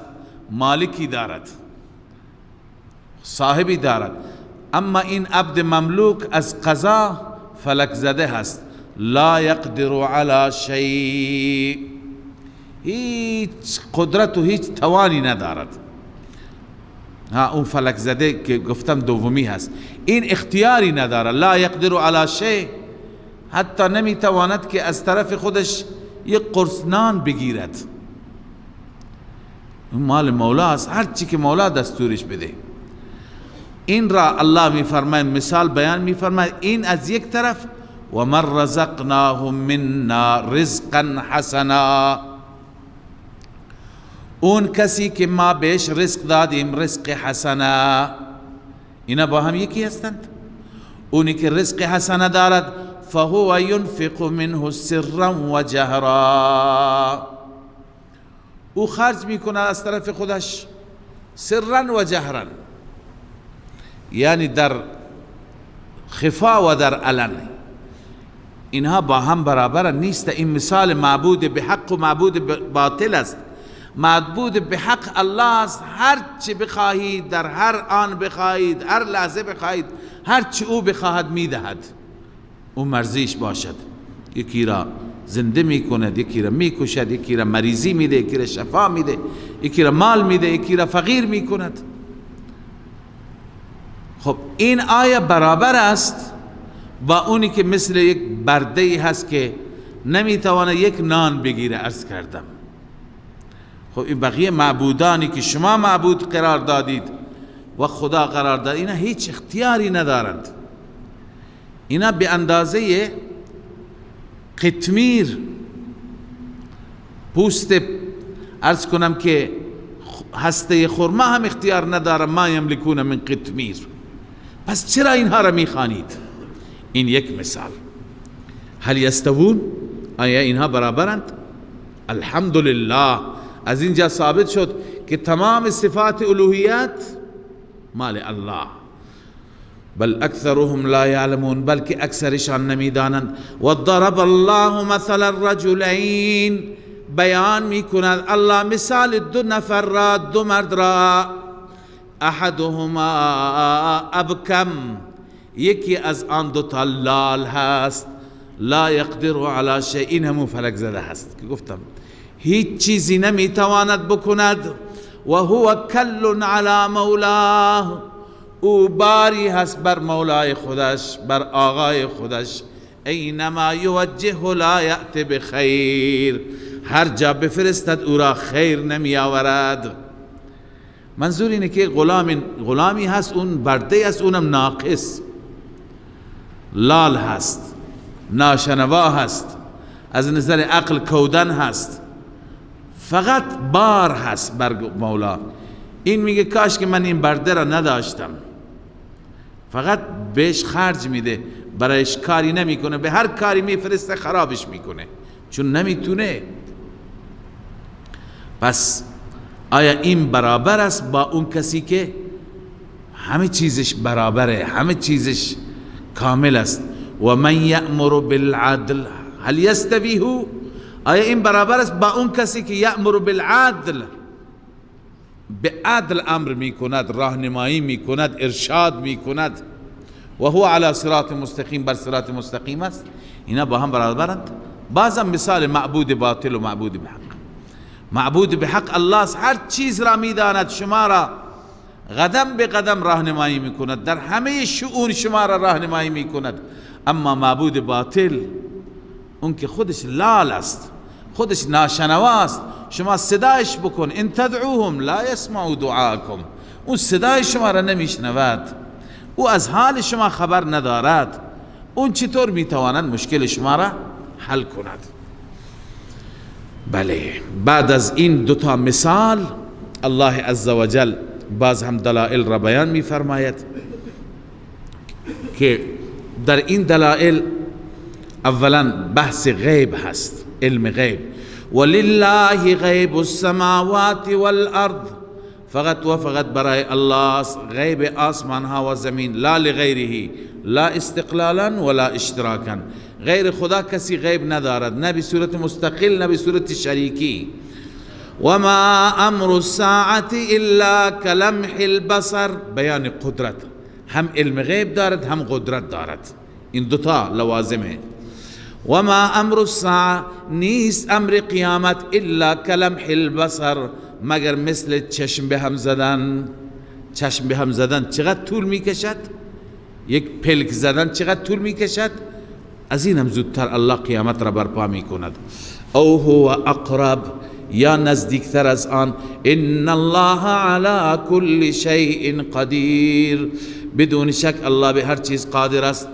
Speaker 2: مالکی دارد، صاحبی دارد، اما این عبد مملوک از قضا فلک زده هست. لا یقدر علی شیء، هیچ قدرت و هیچ توانی ندارد. ها، اون فلک زده که گفتم دومی هست، این اختیاری ندارد. لا یقدر علی شیء، حتی نمیتواند که از طرف خودش یک قرص نان بگیرد. اون مال مولا است، هر چی که مولا دستورش بده. این را الله میفرماید، مثال بیان میفرماید. این از یک طرف، و من رزقناه منا رزقا حسنا، اون کسی که ما بهش رزق دادیم، رزق حسنا، اینا با هم یکی هستند. اونی که رزق حسنه دارد، فهو ينفق منه سرا و جهرا، او خرج میکنه از طرف خودش سرا و جهرا، یعنی در خفا و در علن. اینها با هم برابر نیست. این مثال معبود به حق و معبود باطل است. معبود به حق الله است، هر چی بخواهید، در هر آن بخواهید، هر لحظه بخواهید، هر چی او بخواهد میدهد، او مرضیش باشد. یکی را زنده میکند، یکی را میکشد، یکی را مریضی میده، یکی را شفا میده، یکی را مال میده، یکی را فقیر میکند. خب این آیه برابر است با اونی که مثل یک برده هست که نمیتواند یک نان بگیره. عرض کردم خب این بقیه معبودانی که شما معبود قرار دادید و خدا قرار داد، اینا هیچ اختیاری ندارند. اینا به اندازه قطمیر پوست، عرض کنم که هسته خرما هم اختیار نداره. ما یملکون من قطمیر. پس چرا اینها را میخوانید؟ این یک مثال. هل یستوون، آیا اینها برابرند؟ الحمدلله، از اینجا ثابت شد که تمام صفات الوهیت مال الله. بل اکثرهم لا یعلمون، بلکه اکثرشان نمیدانند. و ضرب الله مثلا الرجلین، بیان میکند الله مثال دو نفر را، دو مرد را. احدهما ابکم، یکی از آن دو تا لال هست، لا یقدر علی شیء، این همون فلک زده هست که گفتم هیچ چیزی نمیتواند بکند. و هو کل علی مولاه، او باری هست بر مولای خودش، بر آقای خودش. اینما یوجه لا یأت بخیر، هر جا بفرستد او را خیر نمی آورد. منظور اینه که غلامی هست، اون برده است، اونم ناقص، لال هست، ناشنوا هست، از نظر عقل کودن هست، فقط بار هست بر مولا. این میگه کاش که من این برده را نداشتم، فقط بهش خرج میده، برایش کاری نمیکنه، به هر کاری میفرسته خرابش میکنه چون نمیتونه. پس آیا این برابر است با اون کسی که همه چیزش برابره، همه چیزش کامل است؟ و من یأمر بالعدل هل یستوی هو؟ آیا این برابر است با اون کسی که یأمر بالعدل، به عدل امر میکند، راهنمایی میکند، ارشاد میکند، و هو علی صراط مستقیم، بر صراط مستقیم است؟ اینا با هم برابرند. بازم مثال معبود باطل و معبود بحق. معبود بحق الله است، هر چیز را میداند، شما را قدم به قدم راهنمایی میکند، در همه شؤون شما را راهنمایی میکند. اما معبود باطل اون که خودش لال است، خودش ناشنوا است، شما صدایش بکن، ان تدعوهم لا یسمعوا دعاکم، اون صدای شما را نمیشنود، او از حال شما خبر ندارد، اون چطور میتواند مشکل شما را حل کند؟ بله، بعد از این دوتا مثال الله عزوجل باز هم دلائل را بیان میفرماید که در این دلائل اولا بحث غیب هست، علم غیب. ولله غیب السماوات والارض، فقط و فقط برای الله غیب آسمان ها و زمین، لا لغیره، لا استقلالا ولا اشتراکا. غیر خدا کسی غیب ندارد، نه به صورت مستقل نه به صورت شریکی. وما امر الساعة الا كلمح البصر، بیان قدرت، هم علم غیب دارد هم قدرت دارد، این دوتا لوازمه. وما امر الساعة، نیست امر قیامت، الا كلمح البصر، مگر مثل چشم به هم زدن. چشم به هم زدن چقدر طول میکشد؟ یک پلک زدن چقدر طول میکشد؟ از این هم زودتر الله قیامت را برپا میکند. او هو اقرب، یا نزدیکتر از آن. ان الله علی کل شیء قدیر، بدون شک الله به هر چیز قادر است.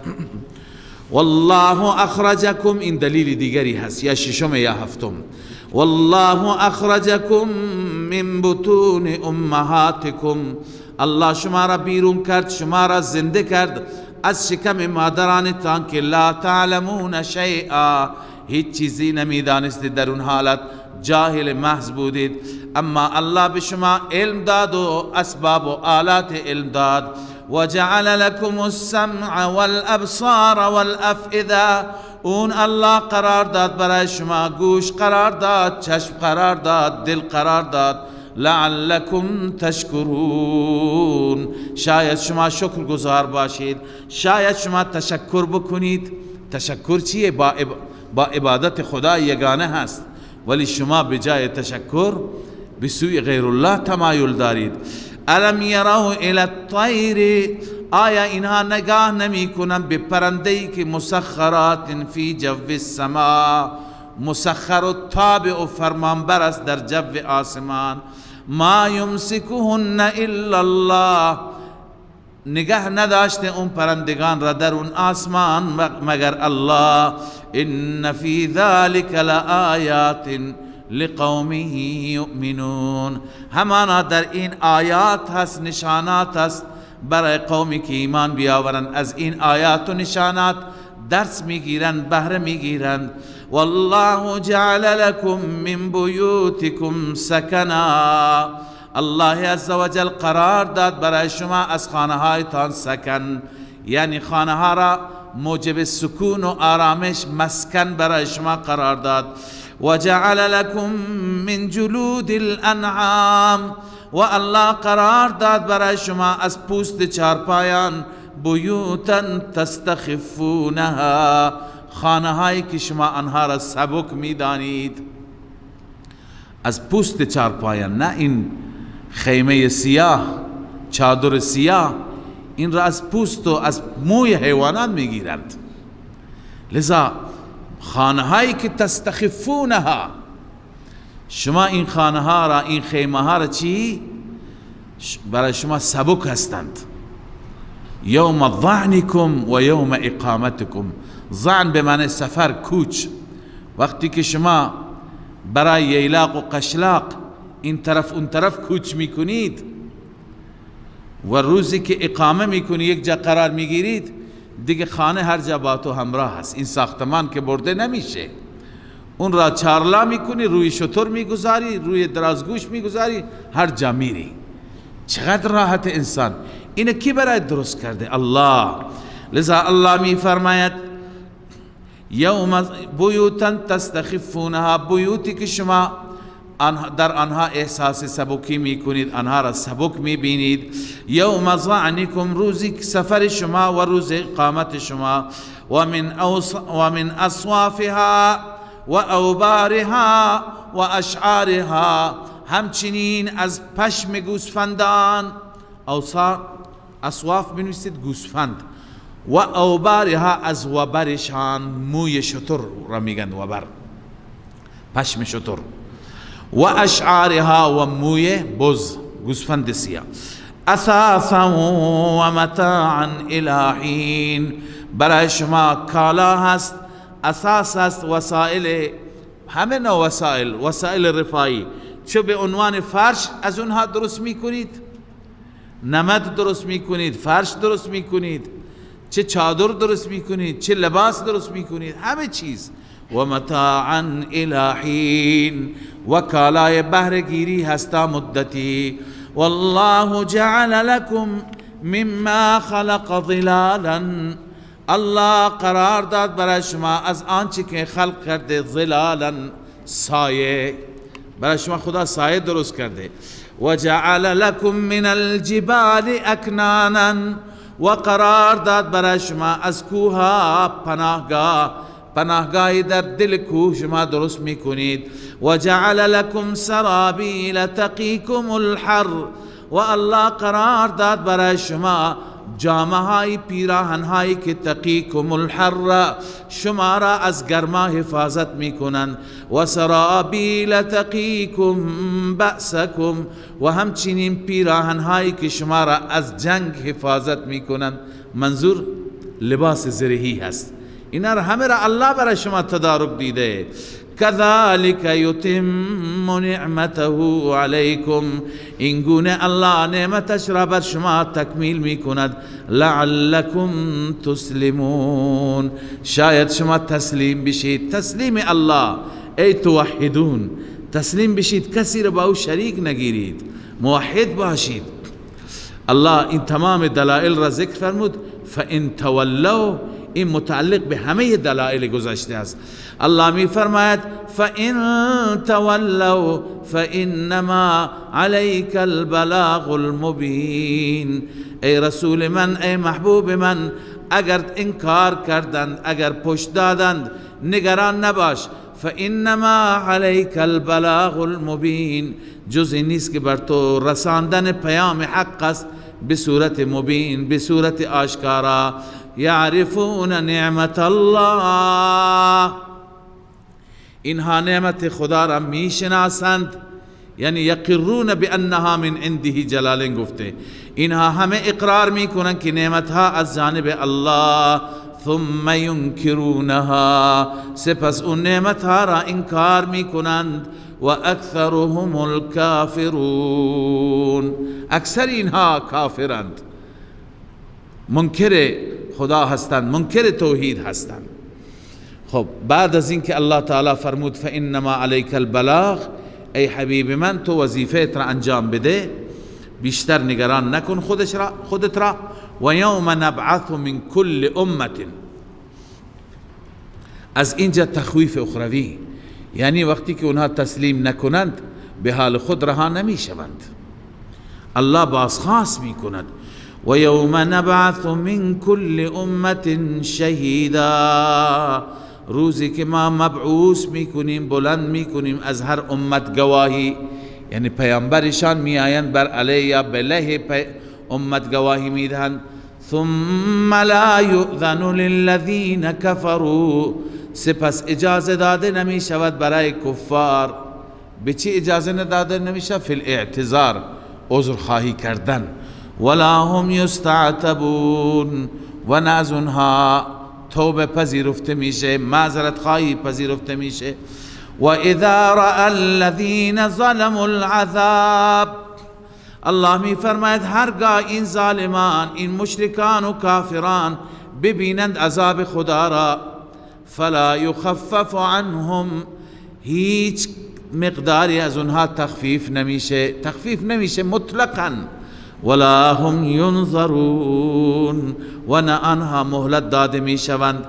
Speaker 2: والله اخرجکم، این دلیل دیگری هست، یا ششم یا هفتم. والله اخرجکم من بطون امهاتکم، الله شما را بیرون کرد، شما را زنده کرد از شکم مادرانتان که لا تعلمون شیئا، هیچ چیزی نمیدانستید، در اون حالت جاهل محض بودید. اما الله به شما علم داد و اسباب و آلات علم داد. وجعل لكم السمع والابصار والافئده، اون الله قرار داد برای شما گوش قرار داد، چشم قرار داد، دل قرار داد، لعلکم تشکرون، شاید شما شکر گزار باشید، شاید شما تشکر بکنید. تشکر چیه؟ با عبادت خدا یگانه هست، ولی شما بجای تشکر به سوی غیر الله تمایل دارید. الم یروا الی الطیر، آیا اینها نگاه نمی کنند به پرنده‌ای که مسخرات فی جو السما، مسخر و تابع و فرمانبر است در جو آسمان. ما یمسکهن الا الله، نگه نداشته اون پرندگان را در اون آسمان مگر الله. ان فی ذلک لآیات لقوم یؤمنون، همانا در این آیات هست، نشانات هست برای قومی که ایمان بیاورند. از این آیات و نشانات درس میگیرند، بهره میگیرند. والله جعل لكم من بیوتکم سکنا، الله عزوجل قرار داد برای شما از خانه هایتان سکن، یعنی خانه ها را موجب سکون و آرامش، مسکن برای شما قرار داد. وجعل لكم من جلود الانعام، و الله قرار داد برای شما از پوست چارپایان بیوتا تستخفونها، خانه هایی که شما آنها را سبک میدانید. از پوست چارپایان، نه این خیمه سیاه، چادر سیاه، این را از پوست و از موی حیوانات میگیرند. لذا خانه هایی که تستخفونها، شما این خانه ها را، این خیمه ها را چی؟ برای شما سبک هستند. یوم ظعنکم و یوم اقامتکم. ظعن به معنی سفر، کوچ. وقتی که شما برای ییلاق و قشلاق این طرف اون طرف کوچ میکنید و روزی که اقامه میکنی یک جا قرار میگیرید، دیگه خانه هر جا با تو همراه هست. این ساختمان که برده نمیشه، اون را چارلا میکنی، روی شتر میگذاری، روی درازگوش میگذاری، هر جا میری. چقدر راحت انسان. اینه کی برای درست کرده؟ الله. لذا الله میفرماید یوم بیوتا تستخفونها، بیوتی که شما در آنها احساس سبکی میکنید، آنها را سبک میبینید. یوم ظعنکم، روزی سفر شما و روز اقامت شما. و من اصوافها و اوبارها و اشعارها، همچنین از پشم گوسفندان. اصواف بنویسید گوسفند، و اوبارها از وبرشان، موی شتر را میگن وبر، پشم شتر. و اشعارها و موی بز، گوسفند سیاه. اثاثا و متاعا الی حین، برای شما کالا هست، اساس هست، وسایل، همه نوع وسایل، وسایل رفاهی. چه به عنوان فرش از اونها درست میکنید، نمد درست میکنید، فرش درست میکنید، چه چادر درست میکنید، چه لباس درست میکنید، همه چیز. و متاعا الی حین، و کالای بهره‌گیری هستا مدتی. والله جعل لكم مما خلق ظلالا، الله قرار داد برای شما از آنچه که خلق کرده ظلالا، سایه. برای شما خدا سایه درست کرده. و جعل لكم من الجبال اکنانا، و قرار داد برای شما از کوه پناهگاه، پناهگاهی در دل کوه شما درست میکنید. و جعل لكم سرابیل تقیکم الحر، و الله قرار داد برای شما جامه های، پیراهن هایی که تقیکم الحر، شما را از گرما حفاظت میکنند. و سرابیل تقیکم بأسکم، و همچنین پیراهن هایی که شما را از جنگ حفاظت میکنند. منظور لباس زرهی هست. اینا را همه را الله برای شما تدارک دیده. كذلك يتم نعمته علیکم، این گونه الله نعمتش را بر شما تکمیل می کند. لعلکم تسلمون، شاید شما تسلیم بشید. تسلیم الله، ای توحدون، تسلیم بشید، کسی را با او شریک نگیرید، موحد باشید. الله این تمام دلائل را ذکر فرمود. فان تولوا، این متعلق به همه دلائل گذشته است. الله می فرماید فَإِن تَوَلَّوْا فَإِنَّمَا عَلَيْكَ الْبَلَاغُ الْمُبِينُ. ای رسول من، ای محبوب من، اگر انکار کردند، اگر پشت دادند، نگران نباش. فَإِنَّمَا عَلَيْكَ الْبَلَاغُ الْمُبِينُ، جز نیست که بر تو رساندن پیام حق است به صورت مبین، به صورت آشکارا. یعرفون نعمت الله، اینها نعمت خدا را میشناسند، یعنی یقرون بانها من عنده، جلالین گفته اینها همه اقرار میکنند که نعمتها از جانب الله. ثم ینکرونها، سپس اون نعمتها را انکار میکنند. و اکثرهم الکافرون، اکثر اینها کافرند، منکر خدا هستند، منکر توحید هستند. خب بعد از اینکه الله تعالی فرمود فانما علیک البلاغ، ای حبیب من تو وظیفه را انجام بده، بیشتر نگران نکن خودت را. و یوم نبعث من کل امه، از اینجا تخویف اخروی، یعنی وقتی که اونها تسلیم نکنند به حال خود رها نمی شوند، الله بازخواست می کند. و یوم نبعث من کل امه شهیدا، روزی که ما مبعوث میکنیم، بلند میکنیم از هر امت گواهی، یعنی پیامبرشان میآیند بر علیه یا بله امت گواهی میدهند. ثم لا یؤذن للذین کفروا، سپس اجازه داده نمی شود برای کفار. به چی اجازه نداده نمی شود؟ فی الاعتذار، عذر خواهی کردن. ولا هم یستعتبون، و نه از اونها توبه پذیرفته میشه، معذرت خواهی پذیرفته میشه. و اذا رأى الذین ظلموا العذاب، الله می فرماید هرگاه این ظالمان، این مشرکان و کافران ببینند عذاب خدا را، فلا یخفف عنهم، هیچ مقداری از اونها تخفیف نمیشه، تخفیف نمیشه مطلقا. ولا هم ینظرون، و نه آنها مهلت داده میشوند.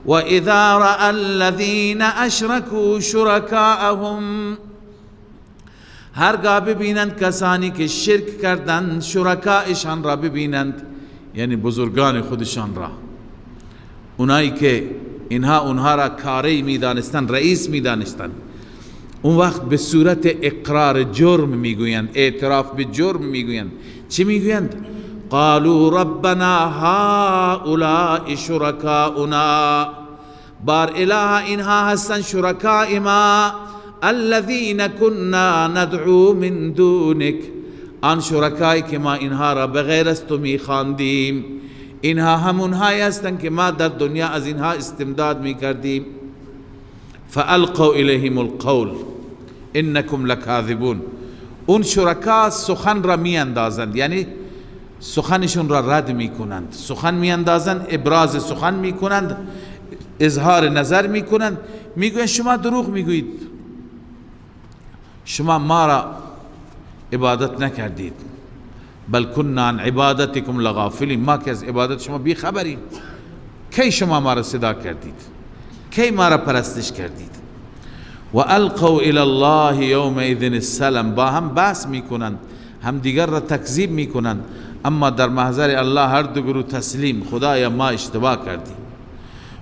Speaker 2: و اذا رأى الذین اشرکوا شرکاءهم، هرگاه ببینند کسانی که شرک کردند شرکایشان را ببینند، یعنی بزرگان خودشان را، اونایی که اینها اونها را کاری میدانستند، رئیس میدانستند، اون وقت به صورت اقرار جرم میگویند، اعتراف به جرم میگویند. چی میگویند؟ قالوا ربنا هؤلاء شرکاؤنا، بار اله اینها هستند شرکای ما، الذین كنا ندعو من دونک، آن شرکایی که ما اینها را بغیر از تو میخواندیم، اینها همونهایی هستند که ما در دنیا از اینها استمداد میکردیم. فالقوا الیهم القول انکم لکاذبون، اون شرکا سخن را میاندازند، یعنی سخنشون را رد میکنند، سخن میاندازند، ابراز سخن میکنند، اظهار نظر میکنند، میگویند شما دروغ میگویید، شما ما را عبادت نکردید، بل كنا عن عبادتكم لغافلین، ما که از عبادت شما بی خبریم، کی شما ما را صدا کردید، کی ما را پرستش کردید. و القوا الى الله یومئذ السلم، با هم بحث میکنند، هم دیگر را تکذیب میکنند، اما در محضر الله هر دو گروه تسلیم، خدایا ما اشتباه کردیم.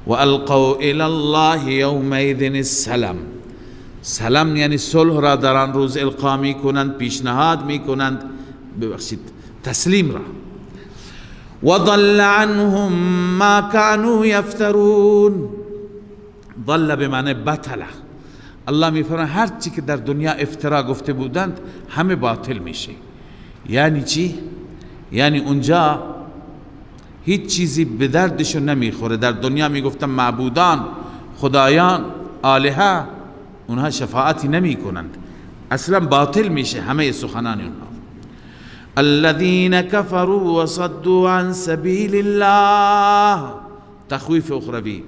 Speaker 2: و القوا الى الله یومئذ السلم، سلم یعنی صلح را در آن روز القا میکنند، پیشنهاد میکنند، ببخشید تسلیم را. وضل عنهم ما كانوا یفترون، ضل به معنی بطله. الله میفرماید هر چی که در دنیا افترا گفته بودند همه باطل میشه. یعنی چی؟ یعنی اونجا هیچ چیزی به دردشون نمیخوره. در دنیا میگفتن معبودان، خدایان، آلهه، اونها شفاعتی نمی کنند، اصلا باطل میشه همه سخنان اونها. الذين كفروا وصدوا عن سبیل الله، تخویف اخروی،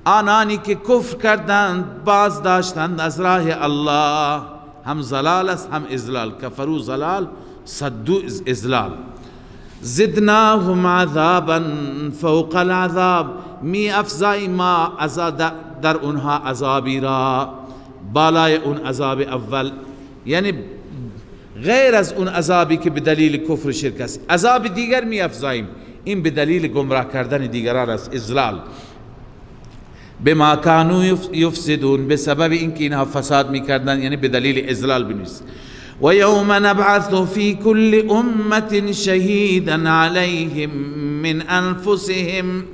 Speaker 2: آنانی که کفر کردند، باز داشتند از راه الله، هم ضلال است هم اضلال، کفروا ضلال، صدوا اضلال. زدناهم عذابا فوق العذاب، می افزای ما در اونها عذابی را بالای اون عذاب اول، یعنی غیر از اون عذابی که به دلیل کفر و شرک است، عذاب دیگر می افزاییم، این به دلیل گمراه کردن دیگران است، اضلال. بما کانوا یفسدون، به سبب اینکه اینها فساد میکردن، یعنی به دلیل اضلال بنویس. و یوم نبعث فی کل امة شهیدا علیهم من انفسهم،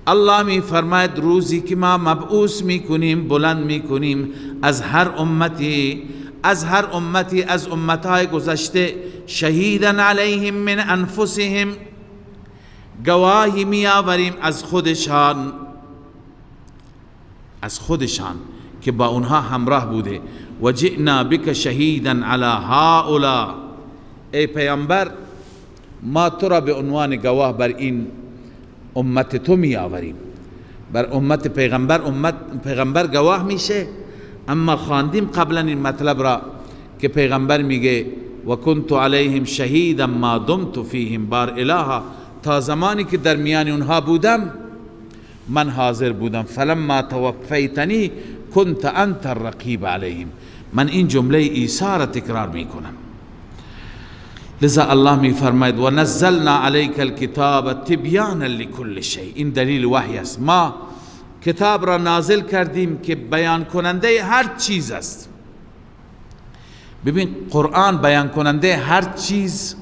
Speaker 2: الله می فرماید روزی که ما مبعوث میکنیم، بلند میکنیم از هر امتی، از هر امتی از امتهای گذشته، شهیدا علیهم من انفسهم، گواهی می آوریم از خودشان، از خودشان که با اونها همراه بوده. و جئنا بک شهیدا علی هؤلاء، ای پیامبر ما تو را به عنوان گواه بر این امت تو می آوریم. بر امت پیغمبر، امت پیغمبر گواه میشه. اما خواندیم قبلا این مطلب را که پیغمبر میگه و کنت علیهم شهیدا ما دمت فیهم، بار الها تا زمانی که در میان اونها بودم من حاضر بودم، فلما توفیتنی کنت انت الرقیب علیهم. من این جمله عیسی را تکرار میکنم. لذا الله می فرماید و نزلنا علیک الکتاب تبیانا لکل شیء، این دلیل وحی است. ما کتاب را نازل کردیم که بیان کننده هر چیز است. ببین قرآن بیان کننده هر چیز،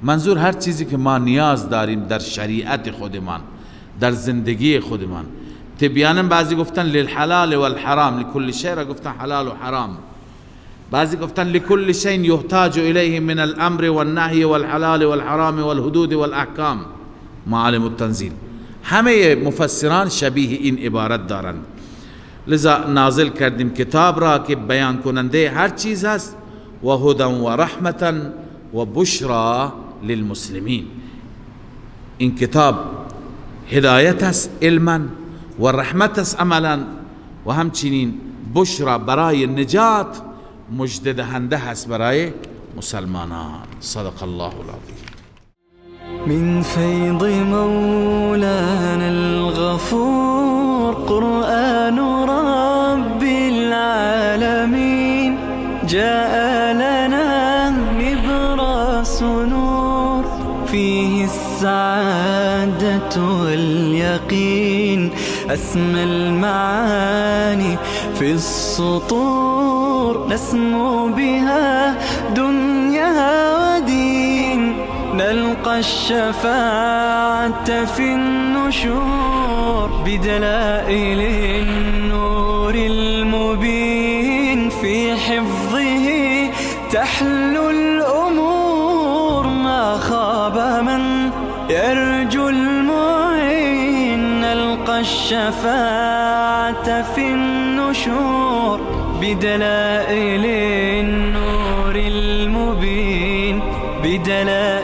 Speaker 2: منظور هر چیزی که ما نیاز داریم در شریعت خودمان، در زندگی خودمان. تبیانا بعضی گفتن للحلال والحرام، لکل شیء را گفتن حلال و حرام. بعضی گفتن لكل شيء يحتاج الیه من الامر والنهی والحلال والحرام والحدود والاحکام، معالم التنزیل. همه مفسران شبیه این عبارت دارند. لذا نازل کردیم کتاب را که بیان کننده هر چیز هست، و هدى و رحمتا و بشرا للمسلمین. این کتاب هدایت است علما و رحمت است عملا، و همچنین بشرا برای نجات، مژده دهنده هست برای مسلمانان. صدق الله العظیم.
Speaker 1: من فیض مولانا الغفور قرآن رب العالمین جاء لنا نبراس نور فيه السعادة واليقين أسمى المعاني في السطور نسمو بها دنيا ودين نلقى الشفاعة في النشور بدلائل النور المبين في حفظه تحلو الأمور ما خاب من يرجو المعين نلقى الشفاعة في النشور بدلائل النور المبين بدلائل